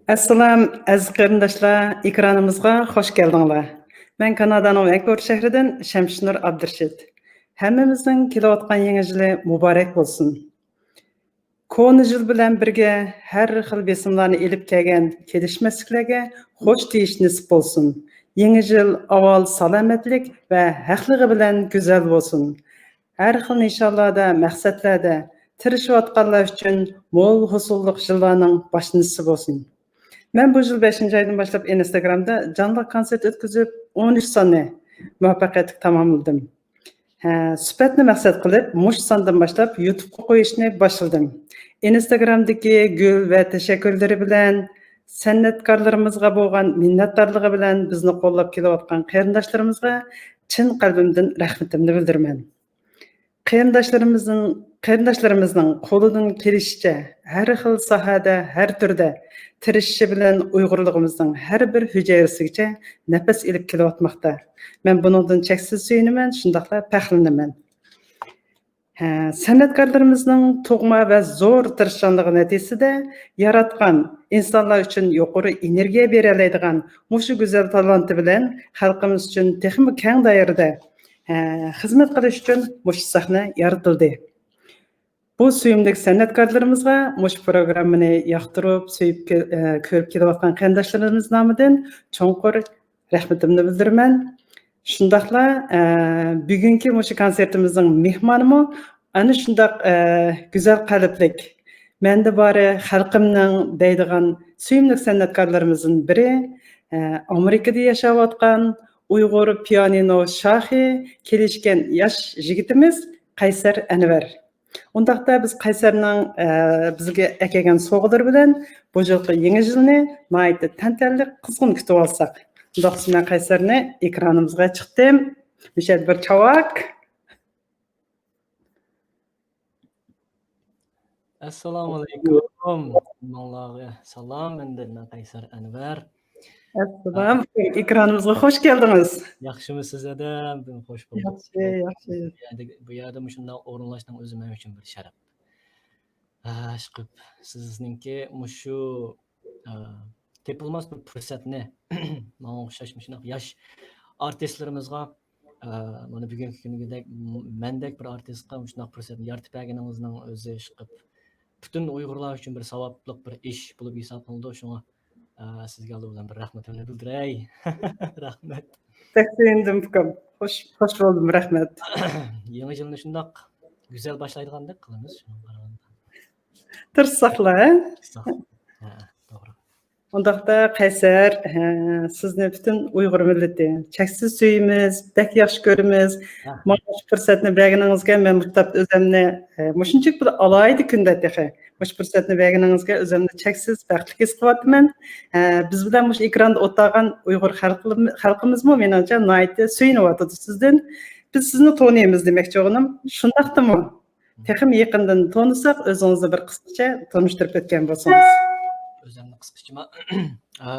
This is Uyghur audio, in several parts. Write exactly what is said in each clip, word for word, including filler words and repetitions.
ئەسسالام، ئەزىز قېرىنداشلار، ئېكرانىمىزغا خوش كەلدىڭلار. مەن كانادانىڭ ۋانكۇۋېر شەھىرىدىن شەمشىنۇر ئابدۇرېشىت. ھەممىمىزنىڭ كېلىۋاتقان يېڭى يىلى مۇبارەك بولسۇن. كونا يىل بىلەن بىرگە ھەر خىل بېسىملارنى ئېلىپ كەلگەن كېلىشمەسلىكلەرگە خوش دېيىش نېسىپ بولسۇن. يېڭى يىل ئاۋۋال سالامەتلىك ۋە ھەقلىقى بىلەن گۈزەل بولسۇن. ھەر خىل نىشانلاردا، مەقسەتلەردە تىرىشىۋاتقانلار ئۈچۈن مول ھوسۇللۇق يىللارنىڭ باشلىنىشى بولسۇن. مەن بۇ يىل بەشىنچى ئايدىن باشلاپ ئىنستاگرامدا جانلىق كونسېرت ئۆتكۈزۈپ، ئون ئۈچ ساننى مۇۋەپپەقىيەتلىك تاماملىدىم. ھە، سۈپەتنى مەقسەت قىلىپ، مۇشۇ ساندىن باشلاپ يۇتۇبقا قويۇشنى باشلىدىم. ئىنستاگرامدىكى گۈل ۋە تەشەككۈرلىرى بىلەن، سەنئەتكارلىرىمىزغا بولغان مىننەتدارلىقى بىلەن بىزنى قوللاپ كېلىۋاتقان قېرىنداشلىرىمىزغا چىن قەلبىمدىن رەھمىتىمنى بىلدۈرىمەن. قېرىنداشلىرىمىزنىڭ، قېرىنداشلىرىمىزنىڭ قولىدىن كېلىشىچە ھەر خىل ساھەدە، ھەر تۈردە تىرىشىشى بىلەن ئۇيغۇرلۇقىمىزنىڭ ھەر بىر ھۈجەيرىسىگىچە نەپەس ئېلىپ كېلىۋاتماقتا. مەن بۇنىڭدىن چەكسىز سۆيۈنىمەن، شۇنداقلا پەخىرلىنىمەن. ھە، سەنئەتكارلىرىمىزنىڭ تۇغما ۋە زور تىرىشچانلىقى نەتىجىسىدە ياراتقان، ئىنسانلار ئۈچۈن يۇقىرى ئېنېرگىيە بېرەلەيدىغان مۇشۇ گۈزەل تالانتى بىلەن خەلقىمىز ئۈچۈن تېخىمۇ كەڭ دائىرىدە، ھە، خىزمەت قىلىش ئۈچۈن مۇشۇ سەھنە يارىتىلدى. بۇ سۆيۈملۈك سەنئەتكارلىرىمىزغا مۇشۇ پروگراممىنى ياقتۇرۇپ، سۆيۈپ كۆ-، ئە، كۆرۈپ كېلىۋاتقان قېرىنداشلىرىمىز نامىدىن چوڭقۇر رەھمىتىمنى بىلدۈرىمەن. شۇنداقلا، ئە، بۈگۈنكى مۇشۇ كونسېرتىمىزنىڭ مېھمانىمۇ ئەنە شۇنداق، ئە، گۈزەل قەلبلىك، «مەندە بارى خەلقىمنىڭ» دەيدىغان سۆيۈملۈك سەنئەتكارلىرىمىزدىن بىرى، ئە، ئامېرىكىدا ياشاۋاتقان ئۇيغۇر پىيانىنو شاھى، كېلىشكەن ياش يىگىتىمىز قەيسەر ئەنۋەر. ئۇنداقتا بىز قەيسەرنىڭ، ئە، بىزگە ئەكەلگەن سوۋغىلىرى بىلەن بۇ يىلقى يېڭى يىلنى ناھايىتى تەنتەنىلىك، قىزغىن كۈتۈۋالساق. ئۇنداقتا مەن قەيسەرنى ئېكرانىمىزغا چىقتىم. مۇشۇ يەردە بىر چاۋاك. ئەسسالامۇئەلەيكۇم. ھەممىڭلارغا سالام. مەن، مەن قەيسەر ئەنۋەر. ئەسسالام. ئېكرانىمىزغا خوش كەلدىڭىز. ياخشىمۇسىز، ئادەم؟ خوش بولدۇق. ياخشى، ياخشى. بۇ يەردە، بۇ يەردە مۇشۇنداق ئورۇنلاشنىڭ ئۆزى مەن ئۈچۈن بىر شەرەپ. ھە، ئىشقىلىپ، سىزنىڭكى مۇشۇ، ئە، تېپىلماس بىر پۇرسەتنى ماڭا ئوخشاش مۇشۇنداق ياش ئارتىسلىرىمىزغا، ئە، مانا بۈگۈنكى كۈنگىدەك، م-، مەندەك بىر ئارتىسقا مۇشۇنداق پۇرسەتنى يارىتىپ بەرگىنىڭىزنىڭ ئۆزى ئىشقىلىپ پۈتۈن ئۇيغۇرلار ئۈچۈن بىر ساۋابلىق بىر ئىش بولۇپ ھېسابلىنىدۇ. شۇڭا، ئە، سىزگە ئالدى بىلەن بىر رەھمىتىمنى بىلدۈرەي. رەھمەت. بەك سۆيۈندۈم، ئۇكام. خوش، خوش بولدۇم، رەھمەت. يېڭى يىلنى شۇنداق گۈزەل باشلايدىغاندەك قىلىمىز، شۇنىڭغا قارىغاندا. تىرىشساقلا، ھە؟ تىرىشساق. ھە، توغرا. ئۇنداقتا قەيسەر، ھە، سىزنى پۈتۈن ئۇيغۇر مىللىتى چەكسىز سۆيىمىز، بەك ياخشى كۆرىمىز. ھە. ماڭا مۇشۇ پۇرسەتنى بەرگىنىڭىزگە مەن مۇتلەپ ئۆزەمنى، ھە، مۇشۇنچىلىك بىر ئالاھىدە كۈندە تېخى مۇشۇ پۇرسەتنى بەرگىنىڭىزگە ئۆزەمنى چەكسىز بەختلىك ھېس قىلىۋاتىمەن. ھە، بىز بىلەن مۇشۇ ئېكراندا ئولتۇرغان ئۇيغۇر خەلقىم-، خەلقىمىزمۇ مېنىڭچە ناھايىتى سۆيۈنۈۋاتىدۇ سىزدىن. بىز سىزنى تونۇيمىز دېمەكچى بولغىنىم. شۇنداقتىمۇ؟ تېخىمۇ يېقىندىن تونۇساق، ئۆزىڭىزنى بىر قىسقىچە تونۇشتۇرۇپ ئۆتكەن بولسىڭىز. ئۆزۈمنى قىسقىچىما. ئا،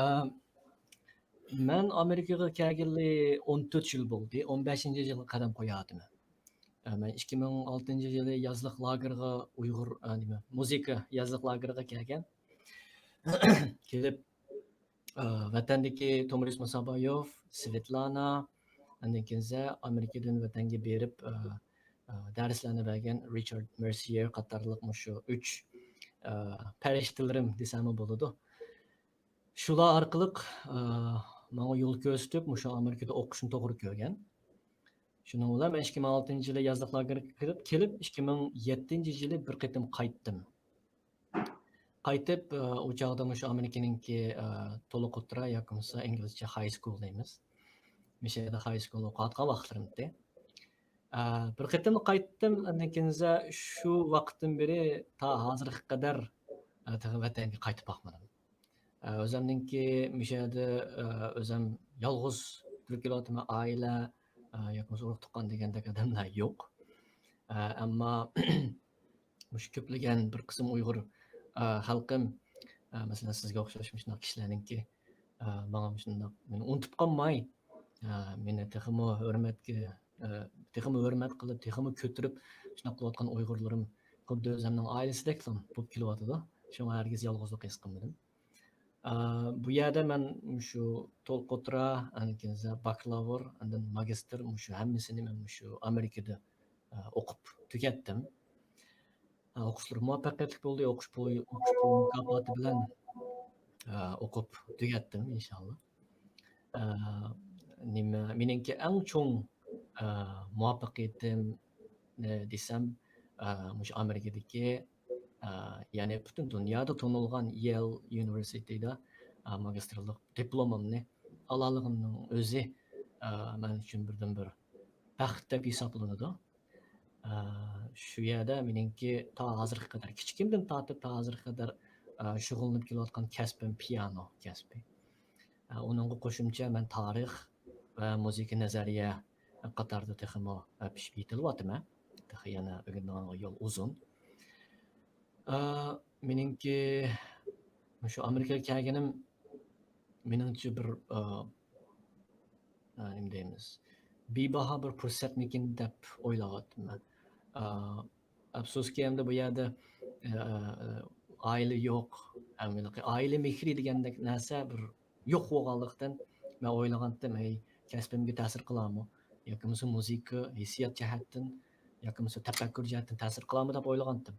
مەن ئامېرىكىغا كەلگىلى ئون تۆت يىل بولدى. ئون بەشىنچى يىلغا قەدەم قويۇۋاتىمەن. ئا، مەن ئىككى مىڭ ئالتىنچى يىلى يازلىق لاگېرغا ئۇيغۇر، ئا، نېمە، مۇزىكا يازلىق لاگېرىغا كەلگەن. كېلىپ، ئا، ۋەتەندىكى تومۇرىس مۇسابايوف، سۋېتلانا، ئاندىن كېيىن ئامېرىكىدىن ۋەتەنگە بېرىپ، ئا، ئا، دەرسلەرنى بەرگەن رىچارد مېرسىيېر قاتارلىق مۇشۇ ئۈچ، ئا، پەرىشتىلىرىم دېسەممۇ بولىدۇ. شۇلار ئارقىلىق، ئا، ماڭا يول كۆرسىتىپ، مۇشۇ ئامېرىكىدا ئوقۇشنى توغرا كۆرگەن. شۇنىڭ بىلەن مەن ئىككى مىڭ ئالتىنچى يىلى يازلىق لاگېرغا كىرىپ، كېلىپ، ئىككى مىڭ يەتتىنچى يىلى بىر قېتىم قايتتىم. قايتىپ، ئا، ئۇ چاغدا مۇشۇ ئامېرىكىنىڭكى، ئا، تولۇق ئوتتۇرا ياكى بولمىسا ئىنگلىزچە ھاي سكۇل دەيمىز. مۇشۇ يەردە ھاي سكۇل ئوقۇۋاتقان ۋاقىتلىرىم ئىدى. ئا، بىر قېتىم قايتتىم، ئاندىن كېيىن شۇ ۋاقىتتىن بېرى تا ھازىرغا قەدەر، ئا، تېخى ۋەتەنگە قايتىپ باقمىدىم. ئا، ئۆزۈمنىڭكى مۇشۇ يەردە، ئا، ئۆزۈم يالغۇز تۇرۇپ كېلىۋاتىمەن، ئائىلە، ئا، ياكى بولمىسا ئۇرۇق تۇغقان دېگەندەك ئادەملەر يوق. ئا، ئەمما مۇشۇ كۆپلىگەن بىر قىسىم ئۇيغۇر، ئا، خەلقىم، ئا، مەسىلەن، سىزگە ئوخشاش مۇشۇنداق كىشىلەرنىڭكى، ئا، ماڭا مۇشۇنداق مېنى ئۇنتۇپ قالماي، ئا، مېنى تېخىمۇ ھۆرمەتكە، ئا، تېخىمۇ ھۆرمەت قىلىپ، تېخىمۇ كۆتۈرۈپ، شۇنداق قىلىۋاتقان ئۇيغۇرلىرىم خۇددى ئۆزۈمنىڭ ئائىلىسىدەكلا بولۇپ كېلىۋاتىدۇ. شۇڭا ھەرگىز يالغۇزلۇق ھېس قىلمىدىم. ئا، بۇ يەردە مەن مۇشۇ تولۇق ئوتتۇرا، ئاندىن كېيىن باكلاۋۇر، ئاندىن ماگىستىر، مۇشۇ ھەممىسىنى مەن مۇشۇ ئامېرىكىدا، ئا، ئوقۇپ تۈگەتتىم. ئا، ئوقۇشلىرىم مۇۋەپپەقىيەتلىك بولدى. ئوقۇش پۇلى، ئوقۇش پۇلى مۇكاپاتى بىلەن، ئا، ئوقۇپ تۈگەتتىم، ئىنشاللا. ئا، نېمە، مېنىڭكى ئەڭ چوڭ، ئا، مۇۋەپپەقىيىتىم، نە دېسەم، ئا، مۇشۇ ئامېرىكىدىكى، ئا، يەنى پۈتۈن دۇنيادا تونۇلغان يېل يۇنىۋېرسىتېتىدا، ئا، ماگىستىرلىق دىپلومۇمنى ئالالىغىنىمنىڭ ئۆزى، ئا، مەن ئۈچۈن بىردىنبىر بەخت دەپ ھېسابلىنىدۇ. ئا، شۇ يەردە مېنىڭكى تا ھازىرغا قەدەر، كىچىكىمدىن تارتىپ تا ھازىرغا قەدەر، ئا، شۇغۇللىنىپ كېلىۋاتقان كەسپىم پىيانو كەسپى. ئا، ئۇنىڭغا قوشۇمچە مەن تارىخ ۋە مۇزىكا نەزەرىيە قاتاردا تېخىمۇ، ئا، پىشىپ يېتىلىۋاتىمەن. تېخى يەنە ئۆگىنىدىغان يول ئۇزۇن. ئا، مېنىڭكى مۇشۇ ئامېرىكىغا كەلگىنىم مېنىڭچە بىر، ئا، ئا، نېمە دەيمىز، بىباھا بىر پۇرسەتمىكىن دەپ ئويلاۋاتىمەن. ئا، ئەپسۇسكى، ئەمدى بۇ يەردە، ئا، ئائىلە يوق. ھەم ھېلىقى ئائىلە مېھرى دېگەندەك نەرسە بىر يوق بولغانلىقتىن، مەن ئويلىغانتىم، ھەي، كەسپىمگە تەسىر قىلارمۇ؟ ياكى بولمىسا مۇزىكا، ھېسسىيات جەھەتتىن، ياكى بولمىسا تەپەككۇر جەھەتتىن تەسىر قىلارمۇ دەپ ئويلىغانتىم.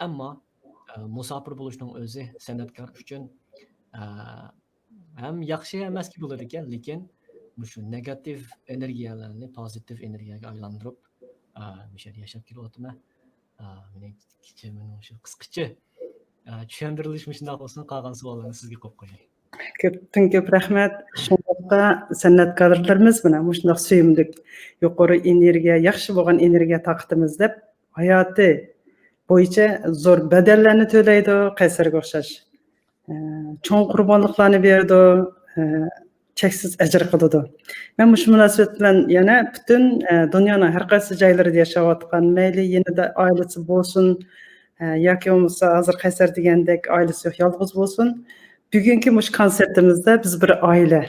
ئەمما، ئا، مۇساپىر بولۇشنىڭ ئۆزى سەنئەتكار ئۈچۈن، ئا، ھەم ياخشى ئەمەسكى بولىدىكەن، لېكىن مۇشۇ نېگاتىپ ئېنېرگىيەلەرنى پوزىتىپ ئېنېرگىيەگە ئايلاندۇرۇپ، ئا، مۇشۇ يەردە ياشاپ كېلىۋاتىمەن. ئا، مېنىڭ كىچىك، مېنىڭ شۇ قىسقىچە، ئا، چۈشەندۈرۈلۈش مۇشۇنداق بولسۇن، قالغان سوئاللارنى سىزگە قويۇپ قوياي. كۆپتىن كۆپ رەھمەت. شۇنداقتا سەنئەتكارلىرىمىز مانا مۇشۇنداق سۆيۈملۈك، يۇقىرى ئېنېرگىيە، ياخشى بولغان ئېنېرگىيە تاقىتىمىز دەپ ھاياتى بويىچە زور بەدەللەرنى تۆلەيدۇ، قەيسەرگە ئوخشاش. ئە، چوڭ قۇربانلىقلارنى بېرىدۇ، ئە، چەكسىز ئەجىر قىلىدۇ. مەن مۇشۇ مۇناسىۋەت بىلەن يەنە پۈتۈن، ئە، دۇنيانىڭ ھەر قايسى جايلىرىدا ياشاۋاتقان، مەيلى يېنىدا ئائىلىسى بولسۇن، ئە، ياكى بولمىسا ھازىر قەيسەر دېگەندەك ئائىلىسى يوق، يالغۇز بولسۇن، بۈگۈنكى مۇشۇ كونسېرتىمىزدا بىز بىر ئائىلە.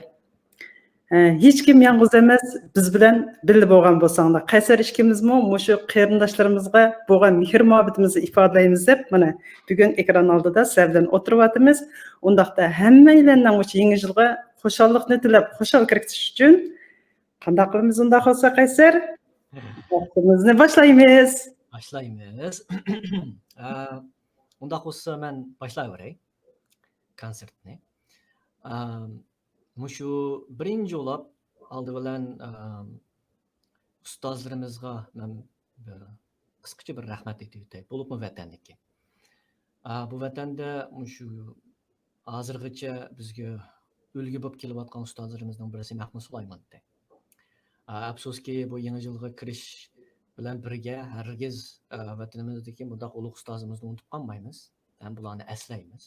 ئە، ھېچكىم يالغۇز ئەمەس، بىز بىلەن بىللە بولغان بولساڭلار. قەيسەر ئىككىمىزمۇ مۇشۇ قېرىنداشلىرىمىزغا بولغان مېھىر-مۇھەببىتىمىزنى ئىپادىلەيمىز دەپ، مانا، بۈگۈن ئېكران ئالدىدا سىلەر بىلەن ئولتۇرۇۋاتىمىز. ئۇنداقتا ھەممەيلەننىڭ مۇشۇ يېڭى يىلغا خۇشاللىقنى تىلەپ، خۇشال كىرگۈزۈش ئۈچۈن قانداق قىلىمىز ئۇنداق بولسا، قەيسەر؟ ۋاقتىمىزنى باشلايمىز. باشلايمىز. ئە، ئۇنداق بولسا مەن باشلاۋېرەي كونسېرتنى. ئە، مۇشۇ بىرىنچى بولۇپ، ئالدى بىلەن، ئە، ئۇستازلىرىمىزغا مەن بىر قىسقىچە بىر رەھمەت ئېيتىۋېتەي، بولۇپمۇ ۋەتەندىكى. ئا، بۇ ۋەتەندە مۇشۇ ھازىرغىچە بىزگە ئۈلگە بولۇپ كېلىۋاتقان ئۇستازلىرىمىزنىڭ بىرسى مەھمۇد سۇلايمانتى. ئا، ئەپسۇسكى، بۇ يېڭى يىلغا كىرىش بىلەن بىرگە ھەرگىز، ئا، ۋەتىنىمىزدىكى مۇنداق ئۇلۇغ ئۇستازىمىزنى ئۇنتۇپ قالمايمىز ھەم بۇلارنى ئەسلەيمىز.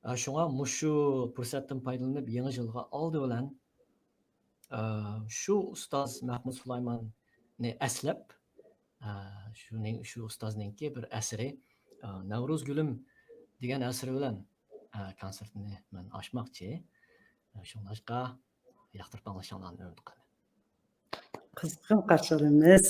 ئا، شۇڭا مۇشۇ پۇرسەتتىن پايدىلىنىپ، يېڭى يىلغا ئالدى بىلەن ئا، شۇ ئۇستاز مەھمۇد سۇلايماننى ئەسلەپ، ئا، شۇنىڭ، شۇ ئۇستازنىڭكى بىر ئەسىرى، ئا، نەۋرۇز گۈلۈم دېگەن ئەسىرى بىلەن، ئا، كونسېرتنى مەن ئاچماقچى. شۇڭلاشقا ياقتۇرۇپ ئاڭلىشىڭلارنى ئۈمىد قىلىمەن. قىزغىن قارشى ئالىمىز.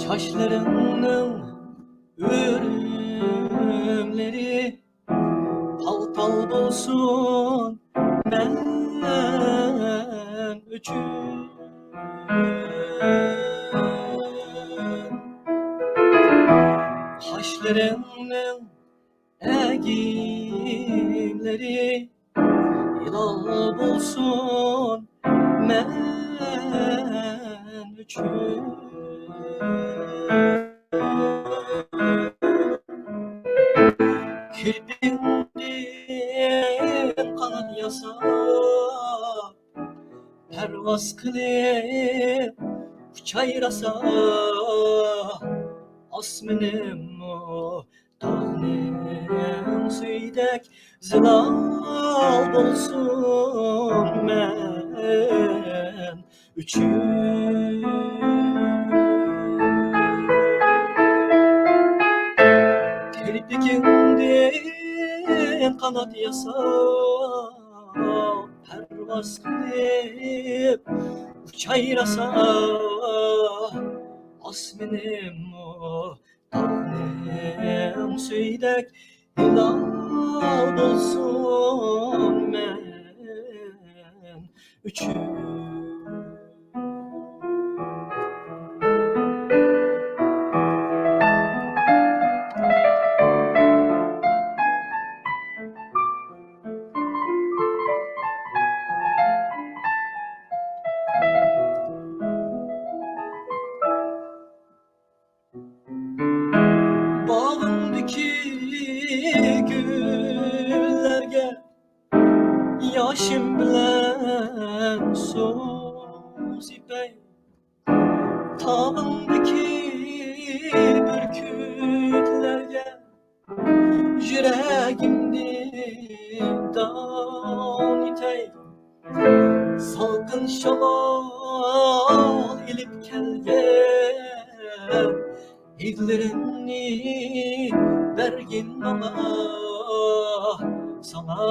چاچلىرىڭنىڭ ئۆرۈملىرى تال-تال بولسۇن مەن ئۈچۈن. قاشلىرىڭنىڭ ئەگىملىرى ھىلال بولسۇن مەن ئۈچۈن. قىلىپ ئۇچاي راسا ئاسمىنىممۇ تاغنىڭ سۈيىدەك زىلال بولسۇن مەن ئۈچۈن. تەلپىكىڭدىن قانات ياساپ پەرۋاز قىلىپ ئۇچاي راسا ئاسمىنىممۇ تاغنىڭ سۈيىدەك ھىلال بولسۇن مەن ئۈچۈن. باغىمدىكى گۈللەرگە ياشىم بىلەن سۇ سېپەي. تاغىمدىكى بۈركۈتلەرگە يۈرەگىمنى دان ئېتەي. سالقىن شامال ئېلىپ كەلگەن ھىدلىرىمنى بەرگىن ماڭا، ساڭا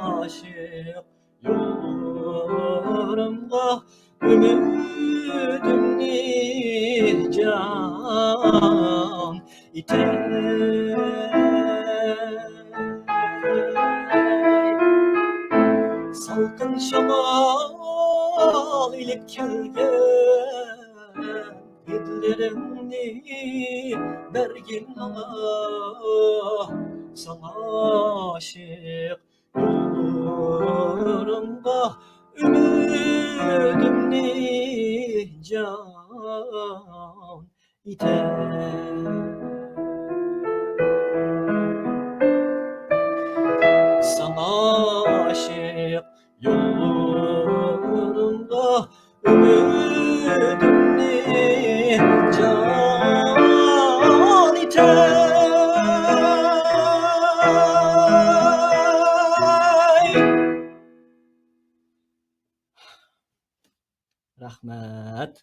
ئاشىق يوللىرىمغا ئۈمىدىمنى جان ئېتەي. سالقىن شامال ئېلىپ كەلگەن ھىدلىرىمنى بەرگىن ماڭا، ساڭا ئاشىق يوللىرىمغا ئۈمىدىمنى جان ئېتەي. ساڭا ئاشىق يوللىرىمغا ئۈمىدىمنى جان ئېتەي. رەھمەت.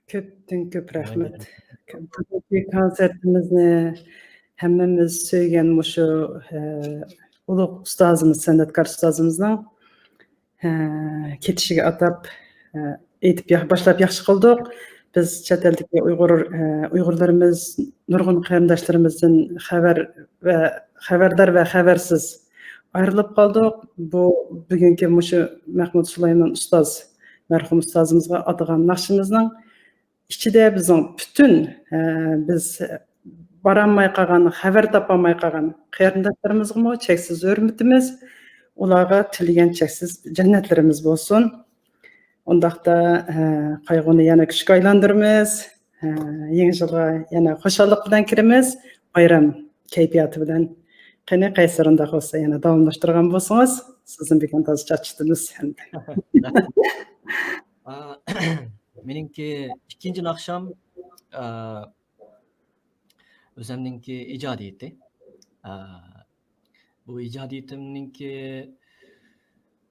كۆپتىن كۆپ رەھمەت. بۈگۈنكى كونسېرتىمىزنى ھەممىمىز سۆيگەن مۇشۇ، ئە، ئۇلۇغ ئۇستازىمىز، سەنئەتكار ئۇستازىمىزنىڭ، ئە، كېتىشىگە ئاتاپ، ئە، ئېيتىپ يا-، باشلاپ ياخشى قىلدۇق. بىز چەت ئەلدىكى ئۇيغۇر، ئە، ئۇيغۇرلىرىمىز، نۇرغۇن قېرىنداشلىرىمىزدىن خەۋەر ۋە خەۋەردار ۋە خەۋەرسىز ئايرىلىپ قالدۇق. بۇ بۈگۈنكى مۇشۇ مەھمۇد سۇلايمان ئۇستاز، مەرھۇم ئۇستازىمىزغا ئاتىغان ناخشىمىزنىڭ ئىچىدە بىزنىڭ پۈتۈن، ئە، بىز بارالماي قالغان، خەۋەر تاپالماي قالغان قېرىنداشلىرىمىزغىمۇ چەكسىز ھۆرمىتىمىز، ئۇلارغا تىلىگەن چەكسىز جەننەتلىرىمىز بولسۇن. ئۇنداقتا، ئە، قايغۇنى يەنە كۈچكە ئايلاندۇرىمىز. ئە، يېڭى يىلغا يەنە خۇشاللىق بىلەن كىرىمىز. بايرام كەيپىياتى بىلەن. قېنى، قەيسەر، ئۇنداق بولسا يەنە داۋاملاشتۇرغان بولسىڭىز، سىزنى بۈگۈن تازا چاچىتىمىز ئەمدى. ئا، مېنىڭكى ئىككىنچى ناخشام، ئا، ئۆزۈمنىڭكى ئىجادىيىتى. ئا، بۇ ئىجادىيىتىمنىڭكى،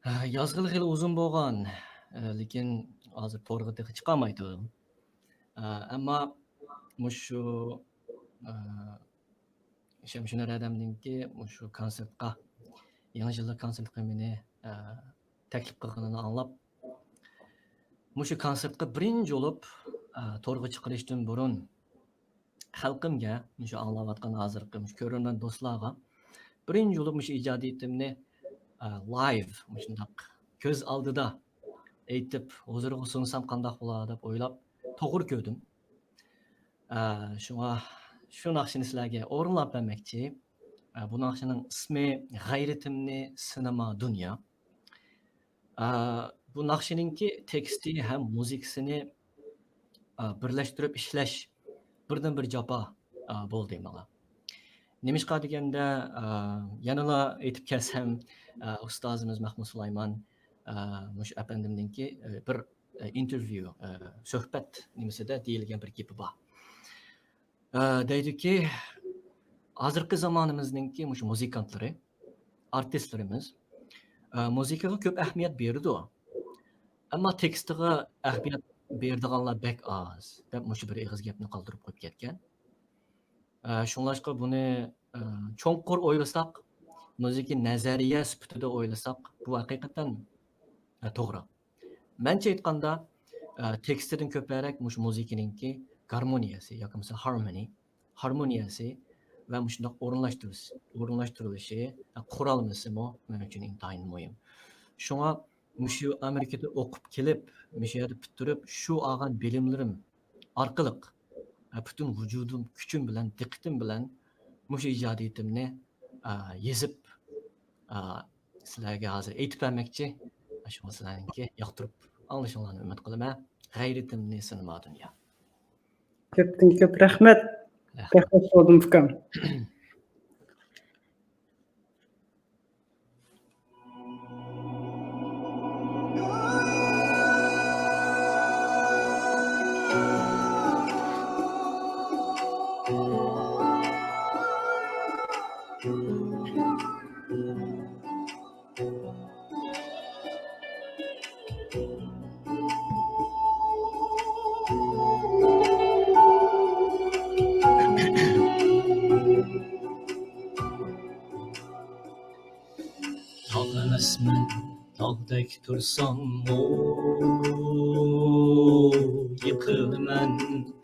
ئا، يازغىلى خېلى ئۇزۇن بولغان، ئا، لېكىن ھازىر تورغا تېخى چىقارماي تۇردۇم. ئا، ئەمما مۇشۇ، ئا، شەمشىنۇر ھەدەمنىڭكى مۇشۇ كونسېرتقا، يېڭى يىللىق كونسېرتقا مېنى، ئا، تەكلىپ قىلغىنىنى ئاڭلاپ، مۇشۇ كونسېرتقا بىرىنچى بولۇپ، ئا، تورغا چىقىرىشتىن بۇرۇن خەلقىمگە، مۇشۇ ئاڭلاۋاتقان ھازىرقى مۇشۇ كۆرۈرمەن دوستلارغا بىرىنچى بولۇپ مۇشۇ ئىجادىيىتىمنى، ئا، لايىۋ، مۇشۇنداق كۆز ئالدىدا ئېيتىپ، ھۇزۇرىغا سۇنسام قانداق بولار دەپ ئويلاپ، توغرا كۆردۈم. ئا، شۇڭا شۇ ناخشىنى سىلەرگە ئورۇنلاپ بەرمەكچى. ئا، بۇ ناخشىنىڭ ئىسمى غەيرىتىمنى سىنىما دۇنيا. ئا، بۇ ناخشىنىڭكى تېكىستى ھەم مۇزىكىسىنى، ئا، بىرلەشتۈرۈپ ئىشلەش بىردىنبىر جاپا، ئا، بولدى ماڭا. نېمىشقا دېگەندە، ئە، يەنىلا ئېيتىپ كەلسەم، ئە، ئۇستازىمىز مەخمۇت سۇلايمان، ئە، مۇشۇ ئەپەندىمنىڭكى، ئە، بىر، ئە، ئىنتېرۋيۇ، ئە، سۆھبەت نېمىسىدە دېيىلگەن بىر گېپى بار. ئە، دەيدۇكى، ھازىرقى زامانىمىزنىڭكى مۇشۇ مۇزىكانتلىرى، ئارتىسلىرىمىز، ئە، مۇزىكىغا كۆپ ئەھمىيەت بېرىدۇ. ئەمما تېكىستىغا ئەھمىيەت بېرىدىغانلار بەك ئاز، دەپ مۇشۇ بىر ئېغىز گەپنى قالدۇرۇپ قويۇپ كەتكەن. ئە، شۇڭلاشقا بۇنى، ئە، چوڭقۇر ئويلىساق، مۇزىكا نەزەرىيە سۈپىتىدە ئويلىساق، بۇ ھەقىقەتەن، ئە، توغرا. مەنچە ئېيتقاندا، ئە، تېكىستىدىن كۆپرەك مۇشۇ مۇزىكىنىڭكى گارمونىيەسى ياكى بولمىسا ھارمونى، ھارمونىيەسى ۋە مۇشۇنداق ئورۇنلاشتۇرۇلۇشى، ئورۇنلاشتۇرۇلۇشى، ئە، قۇرالمىسىمۇ مەن ئۈچۈن ئىنتايىن مۇھىم. شۇڭا مۇشۇ ئامېرىكىدا ئوقۇپ كېلىپ، مۇشۇ يەردە پۈتتۈرۈپ، شۇ ئالغان بىلىملىرىم ئارقىلىق، ئە، پۈتۈن ۋۇجۇدۇم، كۈچۈم بىلەن، دىققىتىم بىلەن مۇشۇ ئىجادىيىتىمنى، ئە، يېزىپ، ئە، سىلەرگە ھازىر ئېيتىپ بەرمەكچى. شۇڭا سىلەرنىڭكى ياقتۇرۇپ ئاڭلىشىڭلارنى ئۈمىد قىلىمەن. غەيرىتىمنى سىنىما دۇنيا. كۆپتىن كۆپ رەھمەت. رەھمەت. بەك خۇش بولدۇم، ئۇكام. تاغ ئەمەسمەن، تاغدەك تۇرساممۇ، يىقىلىمەن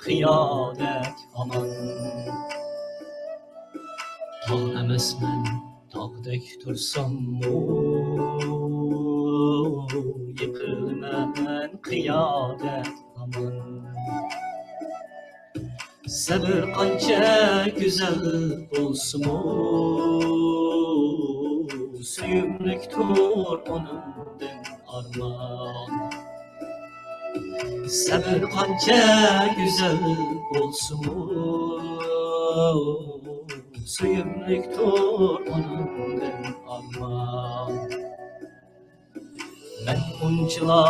قىيادەك ھامان. تاغ ئەمەسمەن، تاغدەك تۇرساممۇ، يىقىلىمەن قىيادەك ھامان. سەۋر قانچە گۈزەل بولسىمۇ، سۆيۈملۈكتۇر ئۇنىڭدىن ئارمان. سەۋر قانچە گۈزەل بولسىمۇ، سۆيۈملۈكتۇر ئۇنىڭدىن ئارمان. مەن ئۇنچىلا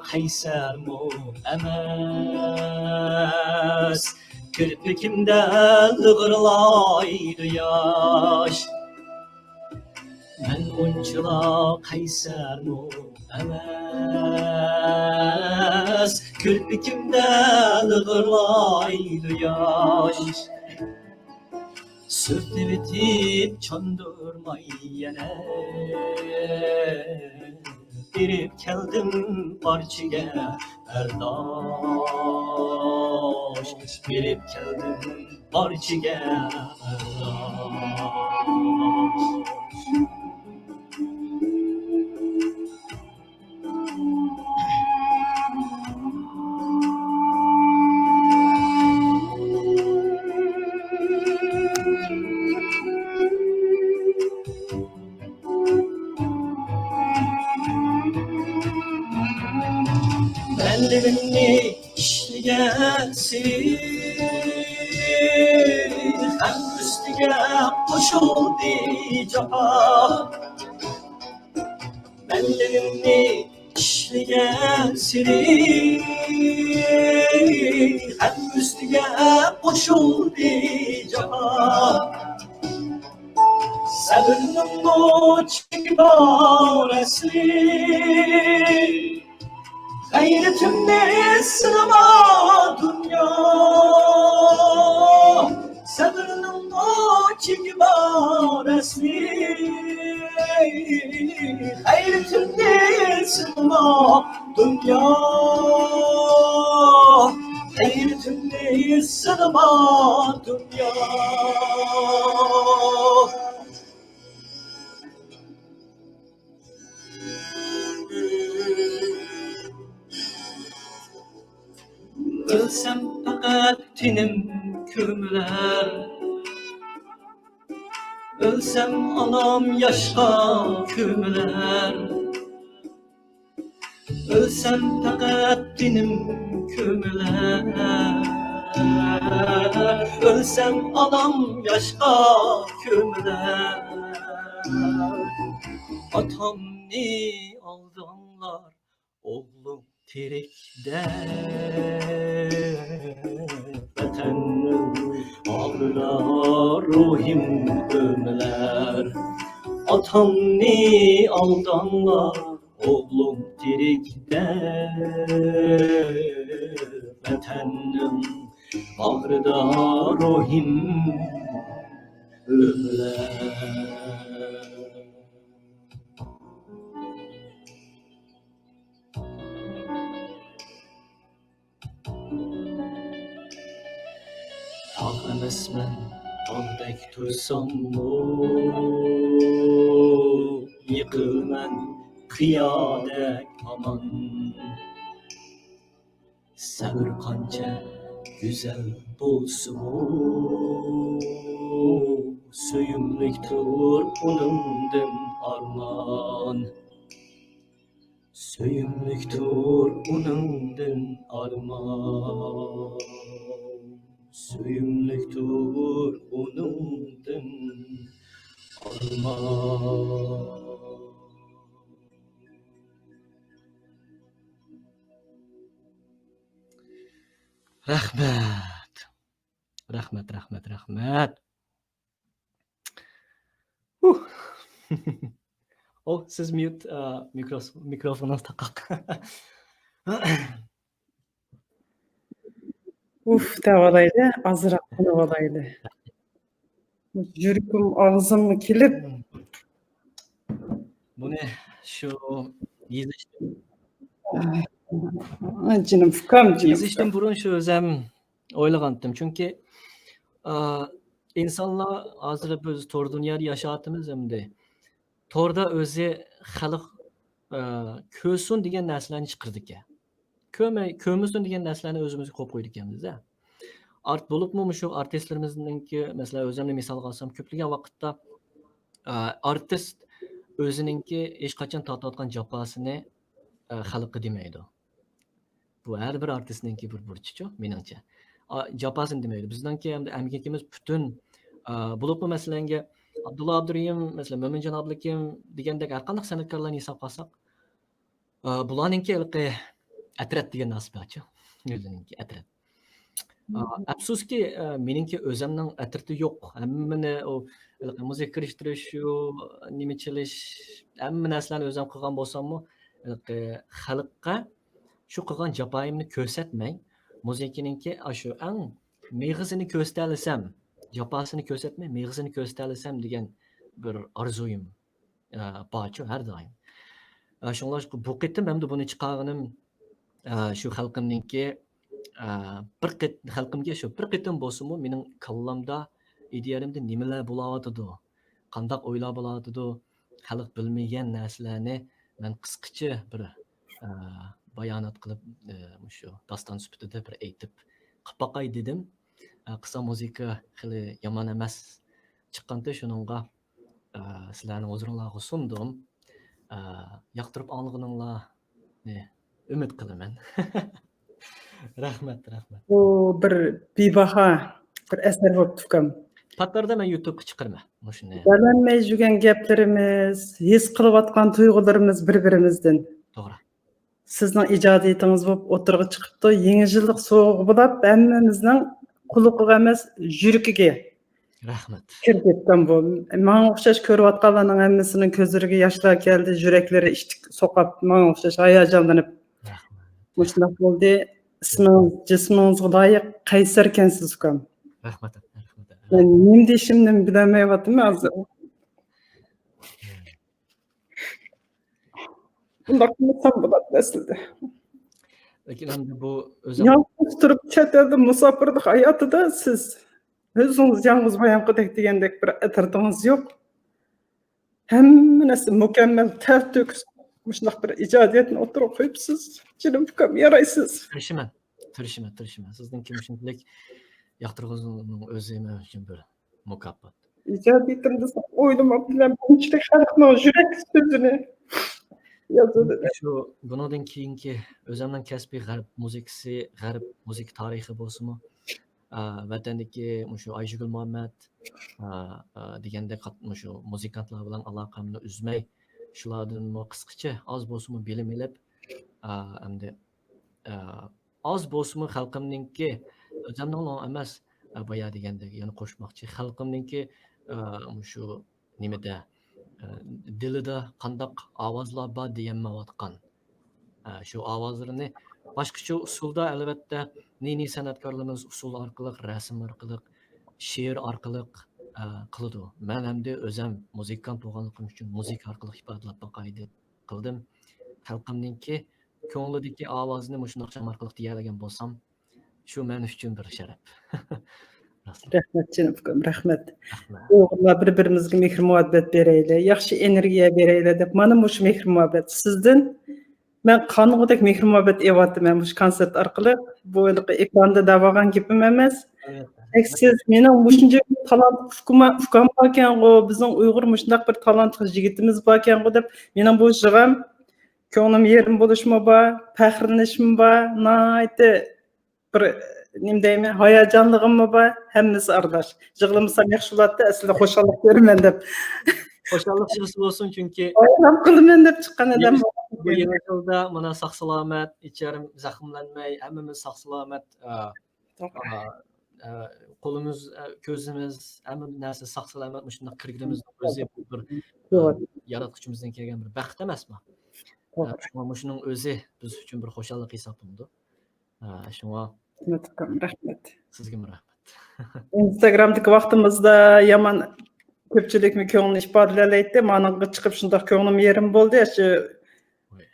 قەيسەرمۇ ئەمەس، كىرپىكىمدە لىغىرلايدۇ ياش. مەن ئۇنچىلا قەيسەرمۇ ئەمەس، كىرپىكىمدە لىغىرلايدۇ ياش. سۈرتۈۋېتىپ چاندۇرماي يەنە، بېرىپ كەلدىم پارچىگە ھەرداش، بېرىپ كەلدىم پارچىگە ھەرداش. بەللىرىمنى ئىشلىگەنسېرى، غەم ئۈستىگە قوشۇلدى جاپا. بەللىرىمنى ئىشلىگەنسېرى، غەم ئۈستىگە قوشۇلدى جاپا. سەۋرنىڭمۇ چېكى بار ئەسلى، غەيرىتىمنى سىنىما دۇنيا. سەۋرنىڭمۇ چېكى بار ئەسلى، غەيرىتىمنى سىنىما دۇنيا. غەيرىتىمنى سىنىما دۇنيا. ئۆلسەم پەقەت تېنىم كۆمۈلەر، ئۆلسەم ئانام ياشقا كۆمۈلەر. ئۆلسەم پەقەت تېنىم كۆمۈلەر، ئۆلسەم ئانام ياشقا كۆمۈلەر. ئاتامنى ئالداڭلار، ئوغلۇم تىرىكتە. ۋەتەننىڭ باغرىدا روھىم ئۆمىلەر. ئاتامنى ئالداڭلار، ئوغلۇم تىرىكتە. ۋەتەننىڭ باغرىدا روھىم ئۆمىلەر. تاغ ئەمەسمەن، تاغدەك تۇرساممۇ، يىقىلىمەن قىيادەك ھامان. سەۋر قانچە گۈزەل بولسىمۇ، سۆيۈملۈكتۇر ئۇنىڭدىن ئارمان. سۆيۈملۈكتۇر ئۇنىڭدىن ئارمان. سۆيۈملۈكتۇر ئۇنىڭدىن ئارمان. رەھمەت. رەھمەت، رەھمەت، رەھمەت. ھۇھ. ئو، سىز ميۇت، ئا، مىكرو-، مىكروفونىڭىز تاقاق. ئۇف دەۋالايلى، ئازراق تىنىۋالايلى. يۈرىكىم ئاغزىمغا كېلىپ. بۇنى شۇ يېزىشتىن، ئاي، جېنىم ئۇكام، جېنىم يېزىشتىن ئۇكام. بۇرۇن شۇ ئۆزەم ئويلىغانتىم. چۈنكى، ئا، ئىنسانلار ھازىر بىز تور دۇنيادا ياشاۋاتىمىز ئەمدى. توردا ئۆزى خەلق، ئا، كۆرسۇن دېگەن نەرسىلەرنى چىقىرىدىكەن. كۆرمەي، كۆرمىسۇن دېگەن نەرسىلەرنى ئۆزىمىزگە قويۇپ قويىدىكەنمىز-دە. ئارت-، بولۇپمۇ مۇشۇ ئارتىسلىرىمىزنىڭكى، مەسىلەن، ئۆزۈمنى مىسالغا ئالسام، كۆپلىگەن ۋاقىتتا، ئا، ئارتىس ئۆزىنىڭكى ھېچقاچان تارتىۋاتقان جاپاسىنى، ئا، خەلققە دېمەيدۇ. بۇ ھەر بىر ئارتىسنىڭكى بىر بۇرچىچۇ، مېنىڭچە. ئا، جاپاسىنى دېمەيدۇ. بىزنىڭكى ئەمدى ئەمگىكىمىز پۈتۈن، ئا، بولۇپمۇ مەسىلەنگە ئابدۇللا ئابدۇرېھىم، مەسىلەن، مۆمىنجان ئابلىكىم دېگەندەك ھەر قانداق سەنئەتكارلارنى ھېسابقا ئالساق، ئا، بۇلارنىڭكى ھېلىقى ئەترەت دېگەن نەرسە بارچۇ. ئۆزىنىڭكى ئەترەت. ئا، ئەپسۇسكى، ئا، مېنىڭكى ئۆزەمنىڭ ئەترىتى يوق. ھەممىنى ئۇ ھېلىقى مۇزىكا كىرىشتۈرۈش، شۇ نېمە چېلىش، ھەممە نەرسىلەرنى ئۆزەم قىلغان بولساممۇ، ھېلىقى خەلققە شۇ قىلغان جاپايىمنى كۆرسەتمەي، مۇزىكىنىڭكى ئاشۇ ئەڭ مېغىزىنى كۆرسىتەلىسەم، جاپاسىنى كۆرسەتمەي، مېغىزىنى كۆرسىتەلىسەم دېگەن بىر ئارزۇيۇم، ئە، بارچۇ ھەر دائىم. ئە، شۇڭلاشقا بۇ قېتىم ھەمدە بۇنى چىقارغىنىم، ئە، شۇ خەلقىمنىڭكى، ئە، بىر قېت-، خەلقىمگە شۇ بىر قېتىم بولسىمۇ مېنىڭ كاللامدا، ئىدىيەمدە نېمىلەر بولاۋاتىدۇ، قانداق ئويلار بولاۋاتىدۇ، خەلق بىلمىگەن نەرسىلەرنى مەن قىسقىچە بىر، ئە، بايانات قىلىپ، ئە، مۇشۇ داستان سۈپىتىدە بىر ئېيتىپ قىلىپ باقاي دېدىم. ئە، قىسا مۇزىكا خېلى يامان ئەمەس چىققانتى، شۇنىڭغا، ئە، سىلەرنىڭ ھۇزۇرۇڭلارغا سۇندۇم. ئە، ياقتۇرۇپ ئاڭلىغىنىڭلارنى ئۈمىد قىلىمەن. رەھمەت، رەھمەت. بۇ بىر بىباھا بىر ئەسەر بوپتۇ ئۇكام. پات ئارىدا مەن يۇتۇبقا چىقىرىمەن مۇشۇنى. بىلەلمەي يۈرگەن گەپلىرىمىز، ھېس قىلىۋاتقان تۇيغۇلىرىمىز بىر-بىرىمىزدىن. توغرا. سىزنىڭ ئىجادىيىتىڭىز بولۇپ ئوتتۇرىغا چىقىپتۇ. يېڭى يىللىق سوۋغا بولاپ ھەممىمىزنىڭ قۇلىقىغا ئەمەس، يۈرىكىگە رەھمەت. كىرىپ كەتكەن بۇ. ماڭا ئوخشاش كۆرۈۋاتقانلارنىڭ ھەممىسىنىڭ كۆزلىرىگە ياشلار كەلدى، يۈرەكلىرى ئىچتىك سوقۇپ، ماڭا ئوخشاش ھاياجانلىنىپ رەھمەت. مۇشۇنداق بولدى. ئىسمىڭىز، جىسمىڭىزغا لايىق قەيسەركەنسىز ئۇكام. رەھمەت، رەھمەت. مەن نېمە دېيىشىمنى بىلەلمەيۋاتىمەن ھازىر. بۇنداق قىلمىسام بولاتتى ئەسلىدە. لېكىن ئەمدى بۇ ئۆزۈم يالغۇز تۇرۇپ چەت ئەلدە مۇساپىرلىق ھاياتىدا سىز ئۆزىڭىز يالغۇز بايامقىدەك دېگەندەك بىر ئەترىتىڭىز يوق. ھەممە نەرسە مۇكەممەل، تەرتىپ، مۇشۇنداق بىر ئىجادىيەتنى ئوتتۇرىغا قويۇپسىز. جېنىم ئۇكام، يارايسىز. تىرىشىمەن، تىرىشىمەن، تىرىشىمەن. سىزنىڭكى مۇشۇنچىلىك ياقتۇرغىنىڭىز ئۆزى مەن ئۈچۈن بىر مۇكاپات. ئىجادىيىتىمدە ئويلىماپتىمەن بۇنچىلىك خەلقنىڭ يۈرەك سۆزىنى يازىدۇ دەپ. شۇ بۇنىڭدىن كېيىنكى ئۆزۈمنىڭ كەسپىي غەرب مۇزىكىسى، غەرب مۇزىكا تارىخى بولسىمۇ، ئا، ۋەتەندىكى مۇشۇ ئايشەگۈل مۇھەممەت، ئا، ئا، دېگەندەك قات-، مۇشۇ مۇزىكانتلار بىلەن ئالاقەمنى ئۈزمەي، شۇلاردىنمۇ قىسقىچە ئاز بولسىمۇ بىلىم ئېلىپ، ئا، ئەمدى، ئا، ئاز بولسىمۇ خەلقىمنىڭكى، ئۆزەمنىڭلا ئەمەس، ئا، بايا دېگەندەك يەنە قوشماقچى، خەلقىمنىڭكى، ئا، مۇشۇ نېمىدە، ئا، دىلىدا قانداق ئاۋازلار بار دېيەلمەيۋاتقان، ئا، شۇ ئاۋازلىرىنى باشقىچە ئۇسۇلدا، ئەلۋەتتە، نى-نى سەنئەتكارلىرىمىز ئۇسسۇل ئارقىلىق، رەسىم ئارقىلىق، شېئىر ئارقىلىق، ئا، قىلىدۇ. مەن ئەمدى ئۆزەم مۇزىكانت بولغانلىقىم ئۈچۈن مۇزىكا ئارقىلىق ئىپادىلەپ باقاي دەپ قىلدىم. خەلقىمنىڭكى كۆڭلىدىكى ئاۋازىنى مۇشۇنداق شام ئارقىلىق دېيەلىگەن بولسام، شۇ مەن ئۈچۈن بىر شەرەپ. راستلا. رەھمەت، جېنىم ئۇكام، رەھمەت. رەھمەت. ئۇيغۇرلار بىر-بىرىمىزگە مېھىر-مۇھەببەت بېرەيلى، ياخشى ئېنېرگىيە بېرەيلى دەپ، مانا مۇشۇ مېھىر-مۇھەببەت. سىزدىن مەن قانغۇدەك مېھىر-مۇھەببەت ئېۋاتىمەن مۇشۇ كونسېرت ئارقىلىق. بۇ ھېلىقى ئېكراندا دەۋالغان گېپىم ئەمەس. ئەلۋەتتە. چەكسىز، مېنىڭ مۇشۇنچە تالانتلىق ئۇكام، ئۇكام باركەنغۇ، بىزنىڭ ئۇيغۇر مۇشۇنداق بىر تالانتلىق يىگىتىمىز باركەنغۇ دەپ، مېنىڭ بۇ يىغام كۆڭلۈم يېرىم بولۇشمۇ بار، پەخىرلىنىشمۇ بار، ناھايىتى بىر، نېمە دەيمەن، ھاياجانلىقىممۇ بار، ھەممىسى ئارىلاش. يىغلىمىسام ياخشى بولاتتى، ئەسلىدە خۇشاللىق كۆرىمەن دەپ. خۇشاللىق يىغىسى بولسۇن، چۈنكى بايرام قىلىمەن دەپ چىققان ئادەم بۇ يېڭى، بۇ يېڭى يىلدا مانا ساق-سالامەت، ھېچ يېرىم زەخىملەنمەي، ھەممىمىز ساق-سالامەت، ئا، توغرا. ئا، ئا، قولىمىز، ئا، كۆزىمىز، ھەممە نەرسە ساق-سالامەت مۇشۇنداق كىرگىنىمىزنىڭ ئۆزى بۇ بىر، ئا، توغرا. ياراتقۇچىمىزدىن كەلگەن بىر بەخت ئەمەسمۇ؟ توغرا. ئا، شۇڭا مۇشۇنىڭ ئۆزى بىز ئۈچۈن بىر خۇشاللىق ھېسابلىنىدۇ. ھە، شۇڭا رەھمەت ئۇكام، رەھمەت. سىزگىمۇ رەھمەت. ئىنستاگرامدىكى ۋاقتىمىزدا يامان كۆپچىلىكمۇ كۆڭلىنى ئىپادىلىيەلەيتتى. مانىڭغا چىقىپ شۇنداق كۆڭلۈم يېرىم بولدى. شۇ ۋاي.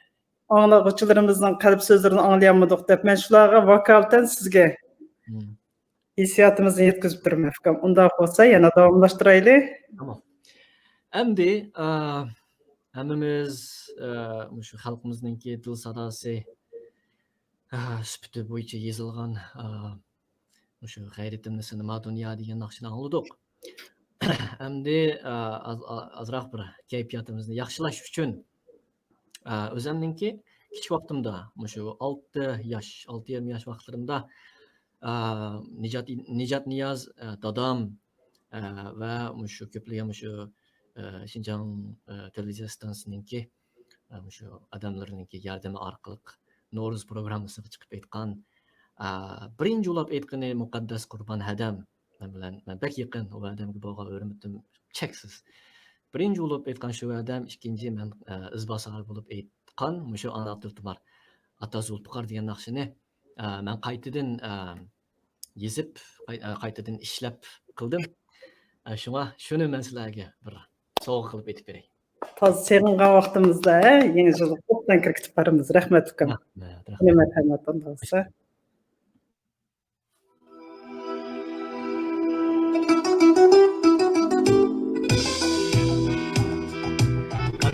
ئاڭلىغۇچىلىرىمىزنىڭ قەلب سۆزلىرىنى ئاڭلىيالمىدۇق دەپ، مەن شۇلارغا ۋاكالىتەن سىزگە مم. ھېسسىياتىمىزنى يەتكۈزۈپ تۇرىمەن، ئۇكام. ئۇنداق بولسا يەنە داۋاملاشتۇرايلى. تامام. ئەمدى، ئا، ھەممىمىز، ئا، مۇشۇ خەلقىمىزنىڭكى دىل ساداسى، ئا، سۈپىتى بويىچە يېزىلغان، ئا، مۇشۇ غەيرىتىمنى سىنىما دۇنيا دېگەن ناخشىنى ئاڭلىدۇق. ئەمدى، ئا، ئاز-، ئا-، ئازراق بىر كەيپىياتىمىزنى ياخشىلاش ئۈچۈن، ئا، ئۆزۈمنىڭكى كىچىك ۋاقتىمدا، مۇشۇ ئالتە ياش، ئالتە يېرىم ياش ۋاقىتلىرىمدا، ئا، نىجات، نىجات نىياز، ئا، دادام، ئا، ۋە مۇشۇ كۆپلىگەن مۇشۇ، ئا، شىنجاڭ، ئا، تېلېۋىزىيە ئىستانسىسىنىڭكى، ئا، مۇشۇ ئادەملىرىنىڭكى ياردىمى ئارقىلىق نورۇز پروگراممىسىغا چىقىپ ئېيتقان، ئا، بىرىنچى ئۇلاپ ئېيتقىنى مۇقەددەس قۇربان ھەدەم. مەن بىلەن، مەن بەك يېقىن، ئۇ ئادەمگە بولغان ھۆرمىتىم چەكسىز. بىرىنچى بولۇپ ئېيتقان شۇ ئادەم، ئىككىنچى مەن، ئە، ئىزباسار بولۇپ ئېيتقان مۇشۇ ئانا تىلتۇمار، ئاتا زۇلپىقار دېگەن ناخشىنى، ئە، مەن قايتىدىن، ئە، يېزىپ، قاي-، ئە، قايتىدىن ئىشلەپ قىلدىم. ئە، شۇڭا شۇنى مەن سىلەرگە بىر سوۋغا قىلىپ ئېيتىپ بېرەي. تازا سېغىنغان ۋاقتىمىزدا، ھە، يېڭى يىلغا توپتان كىرگۈزۈپ بارىمىز. رەھمەت، ئۇكام. رەھمەت، رەھمەت. يەنە مەرھەمەت، ئۇنداق بولسا.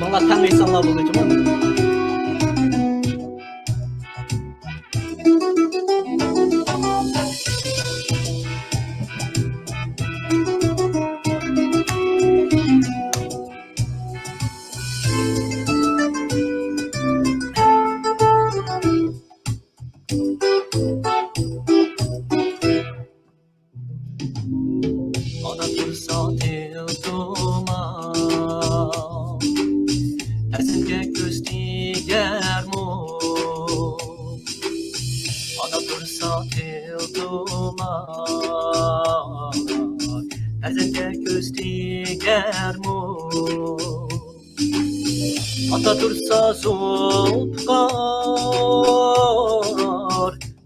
ماڭا تەڭ ئېيتساڭلار بولىدۇ جۇمۇ. ئانا تۇرسا تىلتۇماق، پەرزەنتكە كۆز تېگەرمۇ؟ ئانا تۇرسا تىلتۇماق، پەرزەنتكە كۆز تېگەرمۇ؟ ئاتا تۇرسا زۇلپىقار،